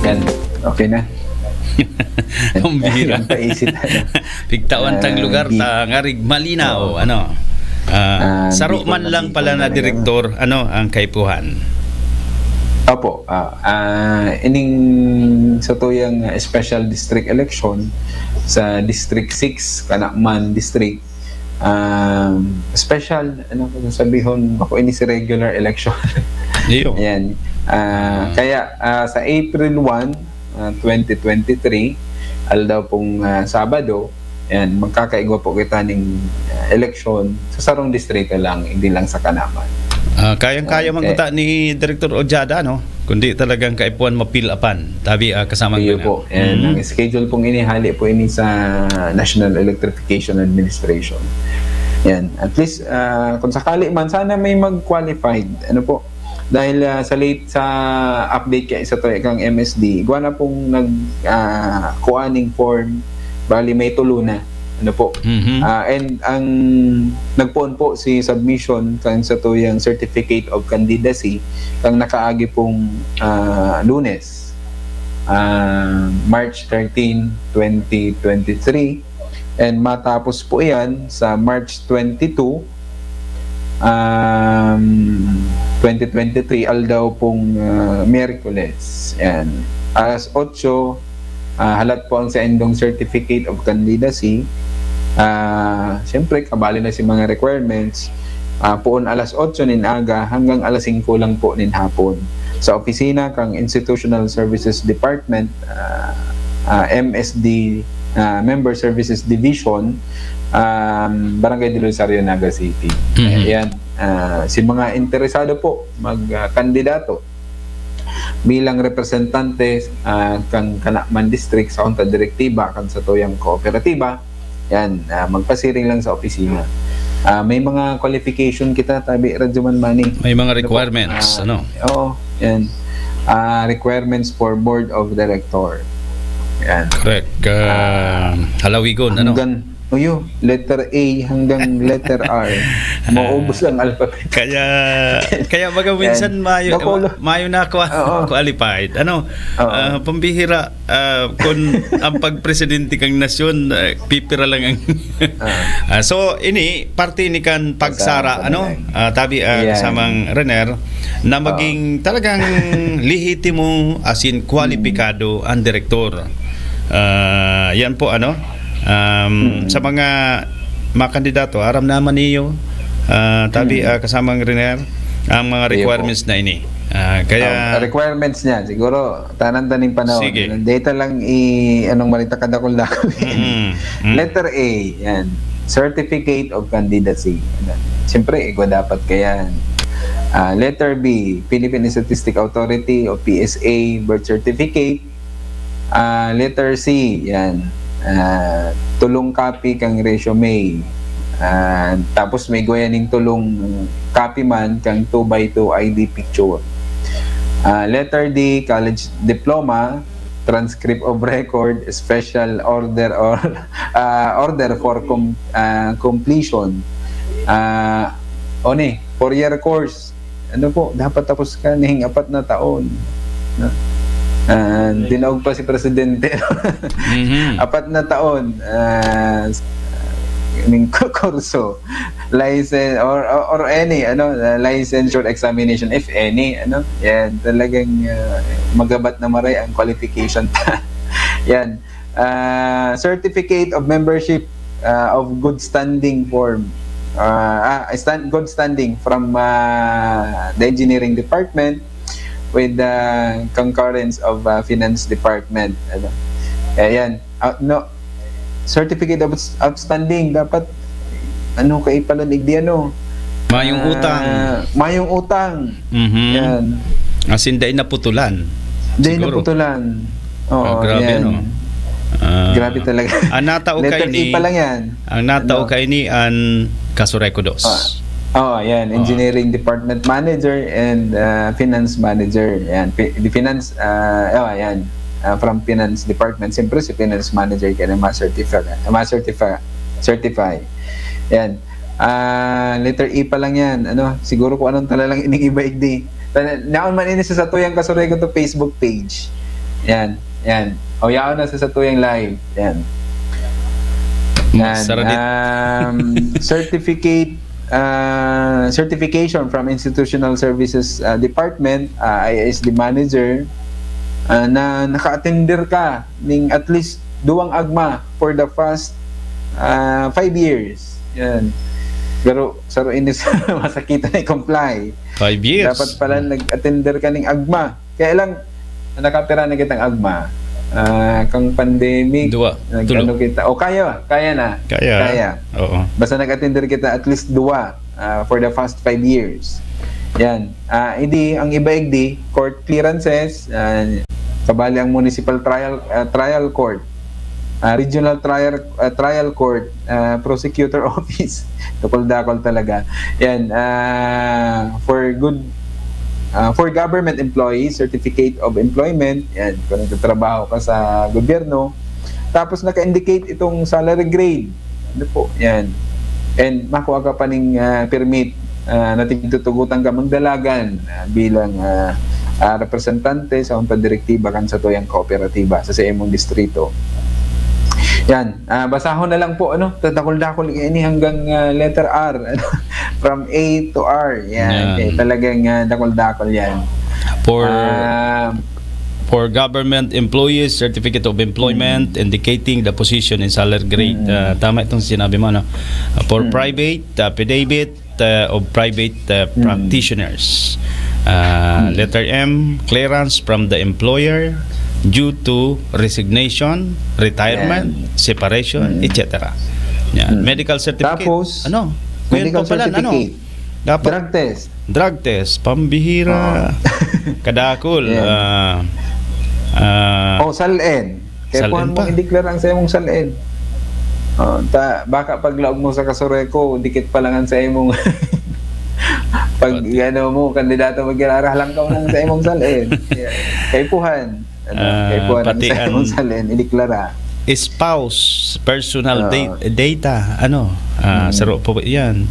Yan. Okay na. Ang bihira. Yan, paisi na. Pigtawan tang Ah, lugar di- ta ngarig malinaw, Oo. ano. Ah, Ah, saro di ko man lang pala na nabibigyan talaga. Direktor, ano ang kaipuhan? Opo, ah, ah, ining satuyang, ah, special district election sa District six, Kanakman District, um, special, ano ko sasabihon, bako ini si regular election. Iyo. Ayan. Ah, kaya, ah, sa April one, ah, twenty twenty-three, aldaw pong, ah, Sabado, Yan, magkakaigwa po kita ning, ah, eleksyon sa sarong distrito lang, hindi lang sa Kanaman. Ah, kayang-kaya man Okay. kuta ni Director Ojada, no? Kundi talagang kaipuhan mapilapan. Tabi, ah, kasamang Iyo ganyan. po. And Mhm. ang schedule pong inihali po ini sa National Electrification Administration. Yan. At least, ah, kung sakali man, sana may mag-qualified. Ano po? Dahil, ah, sa late, sa update kay sa to, kang M S D, igwa na pong nag, ah, kuha ning form. Bali, may tulo na. Ano po? Mhm. Ah, and ang nagpoon po si submission kan sa tuyang certificate of candidacy kang nakaagi pong, ah, Lunes, ah, March thirteen, twenty twenty-three, and matapos po yan sa March twenty-two, um, twenty twenty-three, aldaw pong, ah, Miyerkules. Yan. Alas otso, ah, halat po ang saindong certificate of candidacy. Ah, siyempre, kabali na si mga requirements. Ah, poon alas otso nin aga hanggang alas singko lang po nin hapon. Sa opisina kang Institutional Services Department, ah, ah, M S D, ah, Member Services Division, um, Barangay Del Rosario, Naga City. Mhm. Ayan, ah, si mga interesado po mag, ah, kandidato bilang representante, ah, kan Kanaman District sa Junta Direktiba kan sa tuyang kooperatiba, yan, ah, magpasiring lang sa opisina. Ah, may mga qualification kita, tabi, Radyo Man Manny. May mga Ano po? requirements, Ah, ano? Oo, yan. Ah, requirements for Board of Director. Yan. Correct. Ah, halawigon, ano? Hanggang, uyo, letter A hanggang letter R. Maubos ang alphabet. Kaya, kaya baga minsan Yan. mayo, Naku, lo- mayo na kwa-, Oo. qualified. Ano? Oo. Ah, pambihira, ah, kung ang pagpresidente kang nasyon, ah, pipira lang ang... Ah. Ah, so, ini, parte ni kan pagsara, Pagsara, ano? correct. Ah, tabi, ah, Yan. kasamang Rener, na Oo. maging talagang lehitimo, as in, kwalipikado ang direktor. Ah, yan po, ano? Um, Mm. Sa mga, mga kandidato, aram naman niyo, ah, tabi, Mm. ah, kasamang Rener, ang mga Iyo po. requirements na ini. Ah, kaya... Ang requirements niya, siguro, tanan taning panahon. Sige. Data lang i-, anong marita kadakol-dakol. Mm, mm. Letter A, yan. Certificate of candidacy. Siyempre, igwa dapat kayan. Ah, letter B, Philippine Statistic Authority o P S A birth certificate. Ah, letter C, yan. Ah, tulong copy kang resume. Ah, tapos may igwa ning tulong copy man kang two by two I D picture. Ah, letter D, college diploma, transcript of record, special order or, ah, order for com-, ah, completion. Ah, o ni, four-year course. Ano po, dapat tapos ka ning apat na taon. No? Ah, dinaog pa si Presidente. Mhm. Apat na taon, ah, ning kurso, license or, or, or any, ano, uh, licensure examination, if any, ano. Yan, talagang, uh, magabat na maray ang qualification ta. Yan. Uh, certificate of membership, uh, of good standing form. Uh, ah, stand, good standing from, uh, the engineering department with the concurrence of, uh, finance department. Ano. Ayan. Ah, no, certificate of outstanding, dapat, ano, kaipalan, igdi, ano? Mayong Ah, utang. Mayong utang. Mhm. Yan. As in, dai naputulan. Dai Siguro. Naputulan. Oo, Ah, grabe, yan. No? Ah, Grabe talaga. Ang natao Letter kaini, E pa lang yan. Ang natao Ano? Kaini, ang Kasureko dos. Ah. Oh, yan. Ah. Engineering Department Manager and, uh, Finance Manager. Yan. Fi-, the finance, uh, oh, yan. Uh, from Finance Department. Siyempre, si Finance Manager kaya ma-certify. Ma-certify. Certify. Yan. Ah, letter E pa lang yan. Ano? Siguro kung anong talalang ining iba igdi. Tan-, naon man ini sa satuyang Kasureko to Facebook page. Yan. Yan. O, yaon na sa satuyang live. Yan. Yan. Saradit. Um, certificate, ah, certification from Institutional Services, ah, Department, ah, I S D Manager, ah, na naka-attender ka ning at least duwang agma for the past, ah, five years. Yan. Pero, saro ini sa masakitan na i-comply. Five years. Dapat pala nag-attender ka ning agma. Kaya lang, nakapira na kitang agma. Ah, kang pandemic, Duwa, nag-ano kita. O kaya, kaya na. Kaya. Kaya. Oo. Basta nag-attender kita at least duwa ah, for the past five years. Yan. Ah, hindi, ang iba igdi, court clearances, ah, kabali ang municipal trial ah, trial court, ah, regional trial ah, trial court, ah, prosecutor office. Dakul-dakul talaga. Yan. Ah, for good ah, for government employees, certificate of employment, yan, kung nagtatrabaho ka sa gobyerno. Tapos naka-indicate itong salary grade. Ano po, yan. And makuha ka pa ning ah, permit ah, na tigtutugutan ka magdalagan ah, bilang ah, ah, representante sa unta direktiba kan satuyang kooperatiba sa, sa imong distrito. Yan, ah, basahon na lang po, ano, dakul-dakul ini hanggang ah, letter R, ano, from A to R. Yan, Yan. Eh, talagang ah, dakul-dakul yan. For Ah, for government employees, certificate of employment indicating the position and salary grade. Mm. Ah, tama itong sinabi mo, ano? Ah, for Mm. private, affidavit uh, of private uh, practitioners. Uh, Letter M, clearance from the employer due to resignation, retirement, Yan. separation, Mm. et cetera. Yan. Mm. Medical certificate. Tapos, Ano? medical Kuwento pala, ano? certificate. Dapat Drug test. Drug test, pambihira. Oo. Kadakul. Yan. Ah, ah, O, SALN. Kaya SALN puhan pa. Mong i-declare ang sa imong SALN. O, ta, baka paglaog mo sa Casureco, dikit pa lang ang sa imong pag Pati. Ano mo, kandidato magkilala lang ka mong sa imong SALN. Yeah. Kay puhan. Ano, Ah, kay puhan ang pati sa imong ang SALN, ideklara. Spouse, personal Oo. da- data, ano, ah, Mm. saro po yan.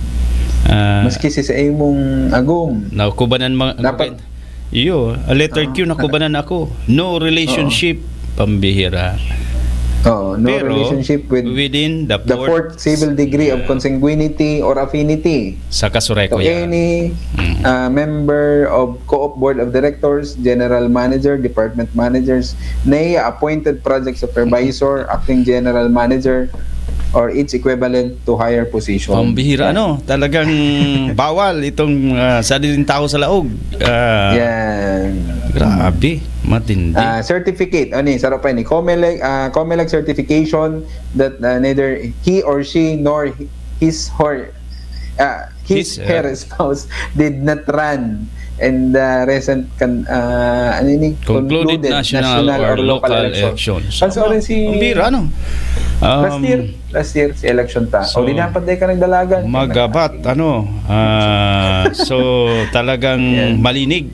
Ah, Maski si sa imong agom. Nakubanan mga... Dapat- Iyo, a letter Q, nakubanan ako. No relationship, pambihira. Oo, no Pero, relationship with within the the fourth- fourth civil degree of consanguinity or affinity Sa Casureco to yan. Any Mm. uh, member of Co-op Board of Directors, General Manager, Department Managers, nay appointed project supervisor, acting general manager, or its equivalent to higher position. Pambihira, Yan. Ano? Talagang bawal itong ah, sadiling tao sa laog. Ah, Yan. Grabe, matindi. Ah, certificate, ano yun, sarap pa yun, eh. COMELEC, ah, COMELEC certification that ah, neither he or she nor his or ah, his, His, her ah. spouse did not run and ah, recent kan ah, ano yun, eh? Concluded national or local elections. Kaso rin si Ang bira, ano? Um, last year, last year si election ta. So, O di dapat di ka nagdalagan. Magabat, ano? Ah, so, talagang Yan. Malinig.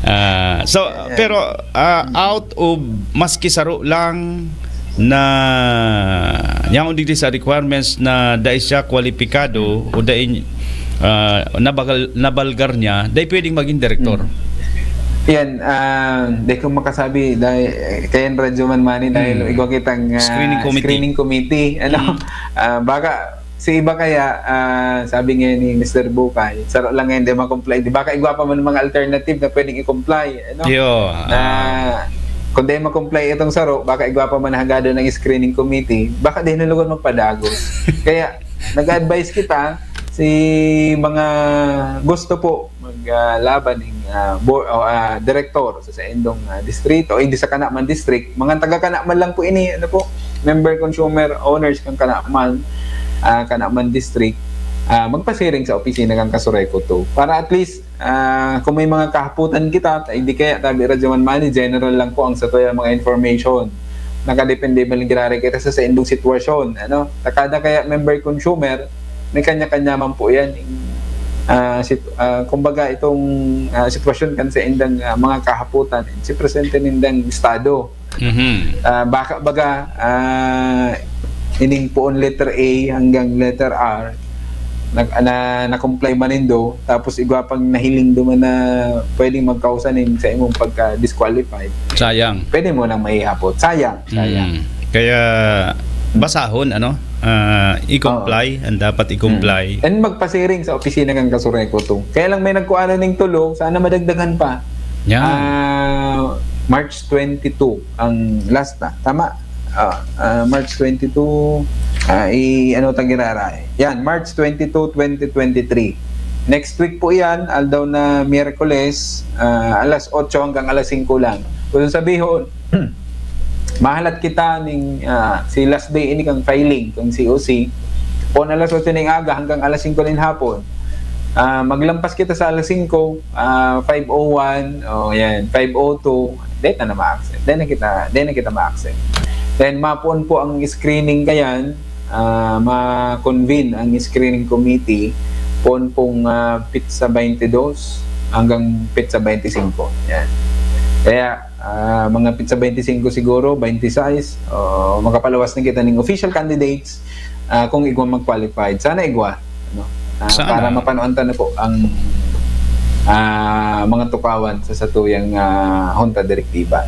Ah, so, pero ah, out of, maski saro lang na yaon digdi sa requirements na dai siya kwalipikado o dai ah, nabagal, nabalgar niya, dai pwedeng maging direktor. Yan, ah, di ko makasabi dahil eh, kaya yung Radyo Man Money dahil Hmm. igwa kitang ah, Screening committee. Screening committee, ano? Ah, baka sa iba kaya, ah, sabi nga ni Mister Bukay, saro lang ngayon, di ma-comply. Di baka igwa pa man mga alternative na pwedeng i-comply, ano? Yo, Na ah, kung di ma-comply itong saro, baka igwa pa man hagado ng screening committee, baka di na lugar magpadagos. Kaya nag-advise kita, si mga gusto po maglaban ng ah, bo- o, ah, direktor sa, sa indong ah, distrito, o hindi sa Kanaman District, mga taga Kanaman lang po ini, ano po, member consumer owners kan Kanaman, ah, Kanaman District, ah, magpasiring sa opisina kan Kasureco to. Para at least, ah, kung may mga kahaputan kita, ta, hindi kaya tabi Radyo Man Money, general lang po ang sa tuya mga information. Nakadepende man giraray kita sa, sa indong sitwasyon. Ano? Ta kada kaya member consumer, may kanya-kanya man po yan. Ah, sit, ah, kumbaga itong ah, sitwasyon kan sa indang ah, mga kahaputan, si presente nindang estado. Mhm. Ah, baka baga ah, ining poon letter A hanggang letter R, nag, na, na-comply man nindo, tapos igwa pang nahiling duman na pwedeng magkausa nin sa imong pagka-disqualified, Sayang. Pwede mo nang maihapot. Sayang, sayang. Mm. Kaya basahon, ano, ah, i-comply, ang dapat i-comply. And magpasiring sa opisina ng Kasureco to. Kaya lang may nagkuha na ning tulo, sana madagdagan pa. Yan. Ah, March twenty-two ang last na. Tama? Ah, ah, March twenty-two, ah, i ano ta giraray. Yan, March twenty-two, twenty twenty-three. Next week po yan, aldaw na Miyerkules, ah, alas otso hanggang alas singko lang. Kung sabihon, Mahalat kita ning, ah, si last day ini kan filing kan C O C. Pon alas otso ning aga hanggang alas singko nin hapon. Ah, maglampas kita sa alas singko, ah, five oh one, o yan, five oh two, dai ta na ma-accept. Dai na kita, dai na kita ma-accept. Then, mapoon po ang screening kayan, ah, ma-convene ang screening committee poon pong, ah, petsa twenty-dos hanggang petsa twenty-cinco. Yan. Kaya, ah, mga petsa twenty-cinco siguro, twenty-six, o makapaluwas na kita ning official candidates, ah, kung igwa mag-qualified. Sana igwa, no? Ah, Sana. Para mapanuan ta na po ang, ah, mga tukawan sa satuyang, ah, Junta Direktiba.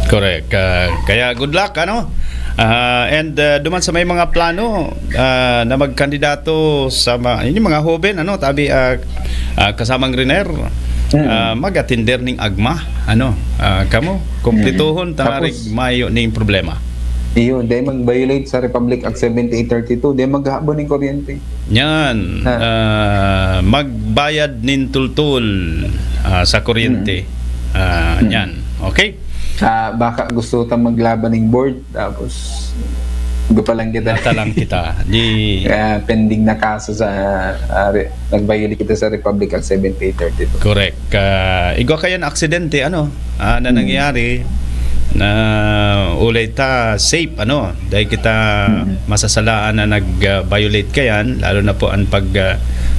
Correct. Ah, kaya good luck, ano? Ah, and, ah, duman sa may mga plano, ah, na magkandidato sa ma-, ini mga hoben, ano, tabi, ah, ah, kasamang Riner, Mm. ah, mag-atender ning agma, ano, ah, kamo, kumplituhon, Mm. Tangarig Tapos, mayo ning problema. Iyo, dai mag-violate sa Republic Act seventy-eight thirty-two, dai maghabon ning kuryente. Yan, Ha. ah, magbayad nin tultul, ah, sa kuryente. Mm. Ah, Mm. yan. Okay? Ah, baka gusto ta maglaban ning board, tapos gupa lang kita. Nata lang kita. Di Kaya pending na kaso sa, ah, re-, nag-violate kita sa Republic Act seventy-eight thirty-two. Correct. Ah, igwa kayan aksidente, ano, ah, na Hmm. nangyayari na ulay ta safe, ano, dahil kita Hmm. masasalaan na nag, ah, violate kayan, lalo na po ang pag, ah,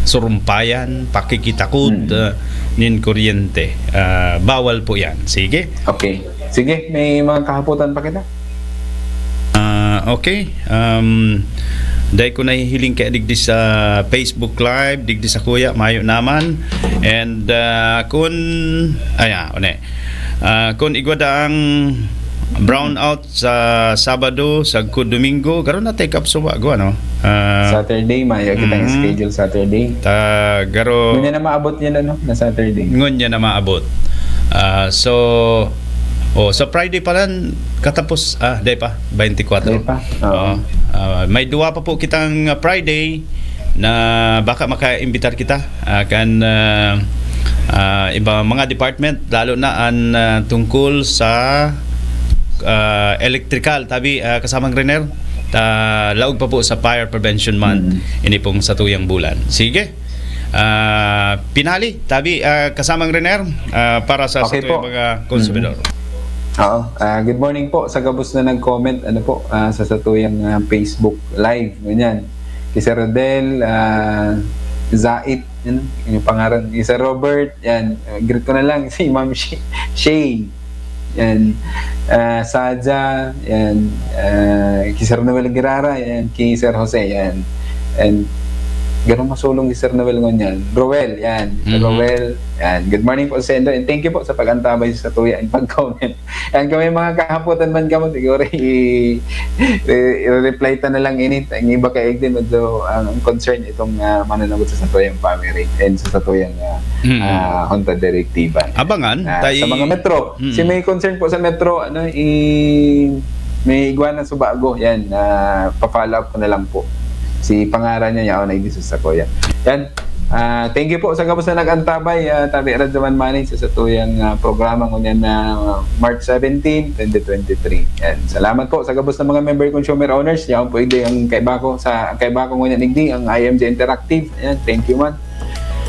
surumpayan, pakikitakot, Hmm. ah, nin kuryente. Ah, bawal po yan. Sige. Okay. Sige, may mga kahapotan pa kita? Ah, okay. Um, dai ko nahihiling kaya digdi sa Facebook Live, digdi sa kuya, mayo naman. And, ah, kun, aya, one. Ah, kun igwa daang brownout sa Sabado, sagkod Domingo, garo na take up suba, gwa, no? Ah, Saturday, mayo kitang mm. schedule Saturday. Ta, garo Ngunyan na maabot yan, ano, na Saturday. Ngunyan na maabot. Ah, so, oh, sa Friday pa lang, katapos, ah, dai pa, twenty-four. Dai pa, oo. Oo. Ah, may duwa pa po kitang, ah, Friday na baka makaimbitar kita, ah, kan, ah, ah, iba mga department, lalo na an, ah, tungkol sa, ah, electrical. Tabi, ah, kasamang Riner, ta, laog pa po sa Fire Prevention Month, Mm. ini pong satuyang bulan. Sige. Ah, pinali, tabi, ah, kasamang Riner, ah, para sa Okay satuyang po. mga konsumidor. Mm. Oo. Ah, good morning po sa gabos na nag-comment, ano po, ah, sa satuyang, ah, Facebook Live, ganyan. Ki Sir Rodel, ah, Zait, yun, yung pangaran. Ki Sir Robert, yan. Ah, greet ko na lang si Ma'am Shay. Shay. Yan. Ah, Saja, yan. Ah, ki Sir Noel Girara, yan. Ki Sir Jose, yan. And, ganun masulong si Sir Noel ngunyan. Roel, yan. Sir Mhm. Roel, yan. Good morning po sa inyo. And thank you po sa pag-antabay sa tuya and pag-comment. Yan, kung may mga kahapotan man kamo, siguro i-, i-, i-reply ta na lang ini. Ang iba kay Egden, medyo ang, ang concern itong, ah, mananagot sa satuyang family and sa satuyang, ah, Mm. ah, Junta Direktiba. Abangan, Ah, tay- sa mga metro, Mm. si may concern po sa metro, ano, i-, may igwa na subago, yan, ah, pa-follow up ko na lang po. Si pangaran niya, yaon na igdisus sa kuya. Yan. Ah, thank you po sa gabos na nag-antabay, ah, tabi Radyo Man Manny sa satuyang, ah, programa ngunyan na March seventeen, twenty twenty-three. Yan. Salamat po sa gabos ng mga member consumer owners. Yaon po, hindi ang kaiba ko sa, kaiba ko ngunyan, hindi ang I M G Interactive. Yan. Thank you, man.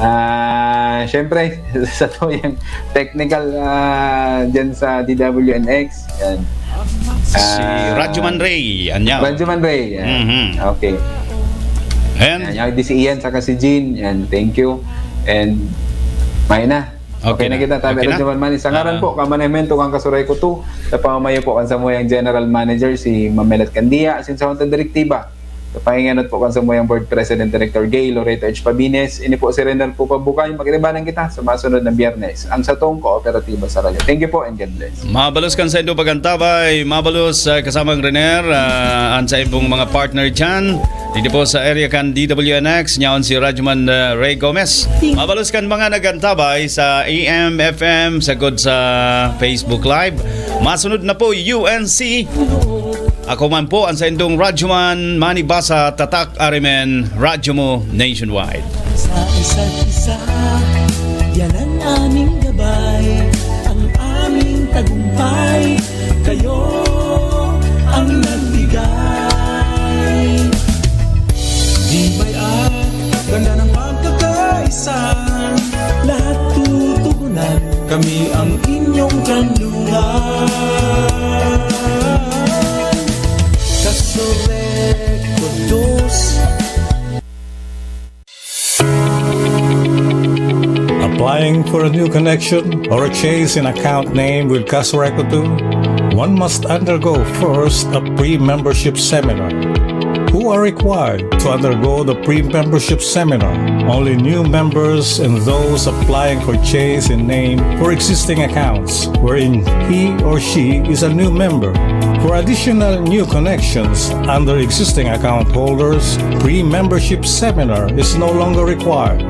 Ah, syempre, sa tuyang technical, ah, dyan sa D W N X. Yan. Si Ah, Radyo Man Ray, anyaw. Radyo Man Ray, yan. Mhm. Okay. And Yan, yan, di si Ian saka si Jean. Yan, thank you. And, may na. Okay Okay na na. kita, tabi Okay na. Radyo Man Manny. Sa ngaran Ah. po, kamanehmento kang Kasuray ko to, sa pamamayo po kan samuyang General Manager, si Mamelat Candia, asin sa Junta Direktiba. Sa pangingenot po kan samuyang Board President Director Gay Loreto H Pabines, ini po si Renal Pupa Bukay. Mag-iribanan kita sa masunod na Biyernes. Ang satong kooperatiba sa radyo. Thank you po and God bless. Mabalos kan sa indo pag-antabay, mabalos, ah, kasamang Riner, ah, an sa ibong mga partner dyan. Dito po sa area kan D W N X, nyaon si Radyoman, ah, Ray Gomez. Mabalos kan mga nag-antabay sa A M, F M, sagod sa Facebook Live. Masunod na po, U N C. Ako man po ang saindong Radyoman Manny Basa, Tatak Arimen, Radyo Mo Nationwide. Sa isa't isa, yan ang aming gabay, ang aming tagumpay. Kami ang inyong kanlungan. Kasurek Kudos. Applying for a new connection or a change in account name with Casureco two, one must undergo first a pre-membership seminar. Who are required to undergo the pre-membership seminar? Only new members and those applying for change in name for existing accounts wherein he or she is a new member. For additional new connections under existing account holders, pre-membership seminar is no longer required.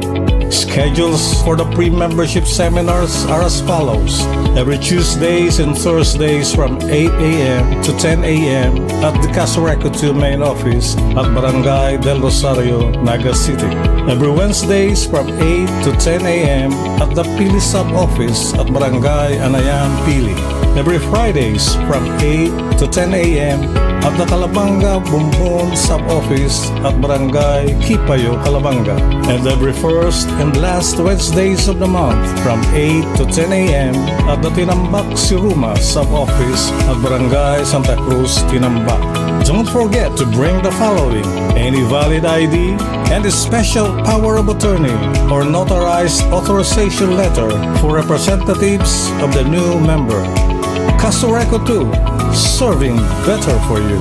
Schedules for the pre-membership seminars are as follows. Every Tuesdays and Thursdays from eight a m to ten a m at the Casureco two main office at Barangay Del Rosario, Naga City. Every Wednesdays from eight to ten a m at the Pili Sub-Office at Barangay Anayan, Pili. Every Fridays from eight to ten a m at the Calabanga Bumbon Sub-Office at Barangay Kipayo, Calabanga. And every first and last Wednesdays of the month from eight to ten a m at the Tinambak Siruma Sub-Office at Barangay Santa Cruz, Tinambak. Don't forget to bring the following: any valid I D and a special power of attorney or notarized authorization letter for representatives of the new member. Casureco two, serving better for you.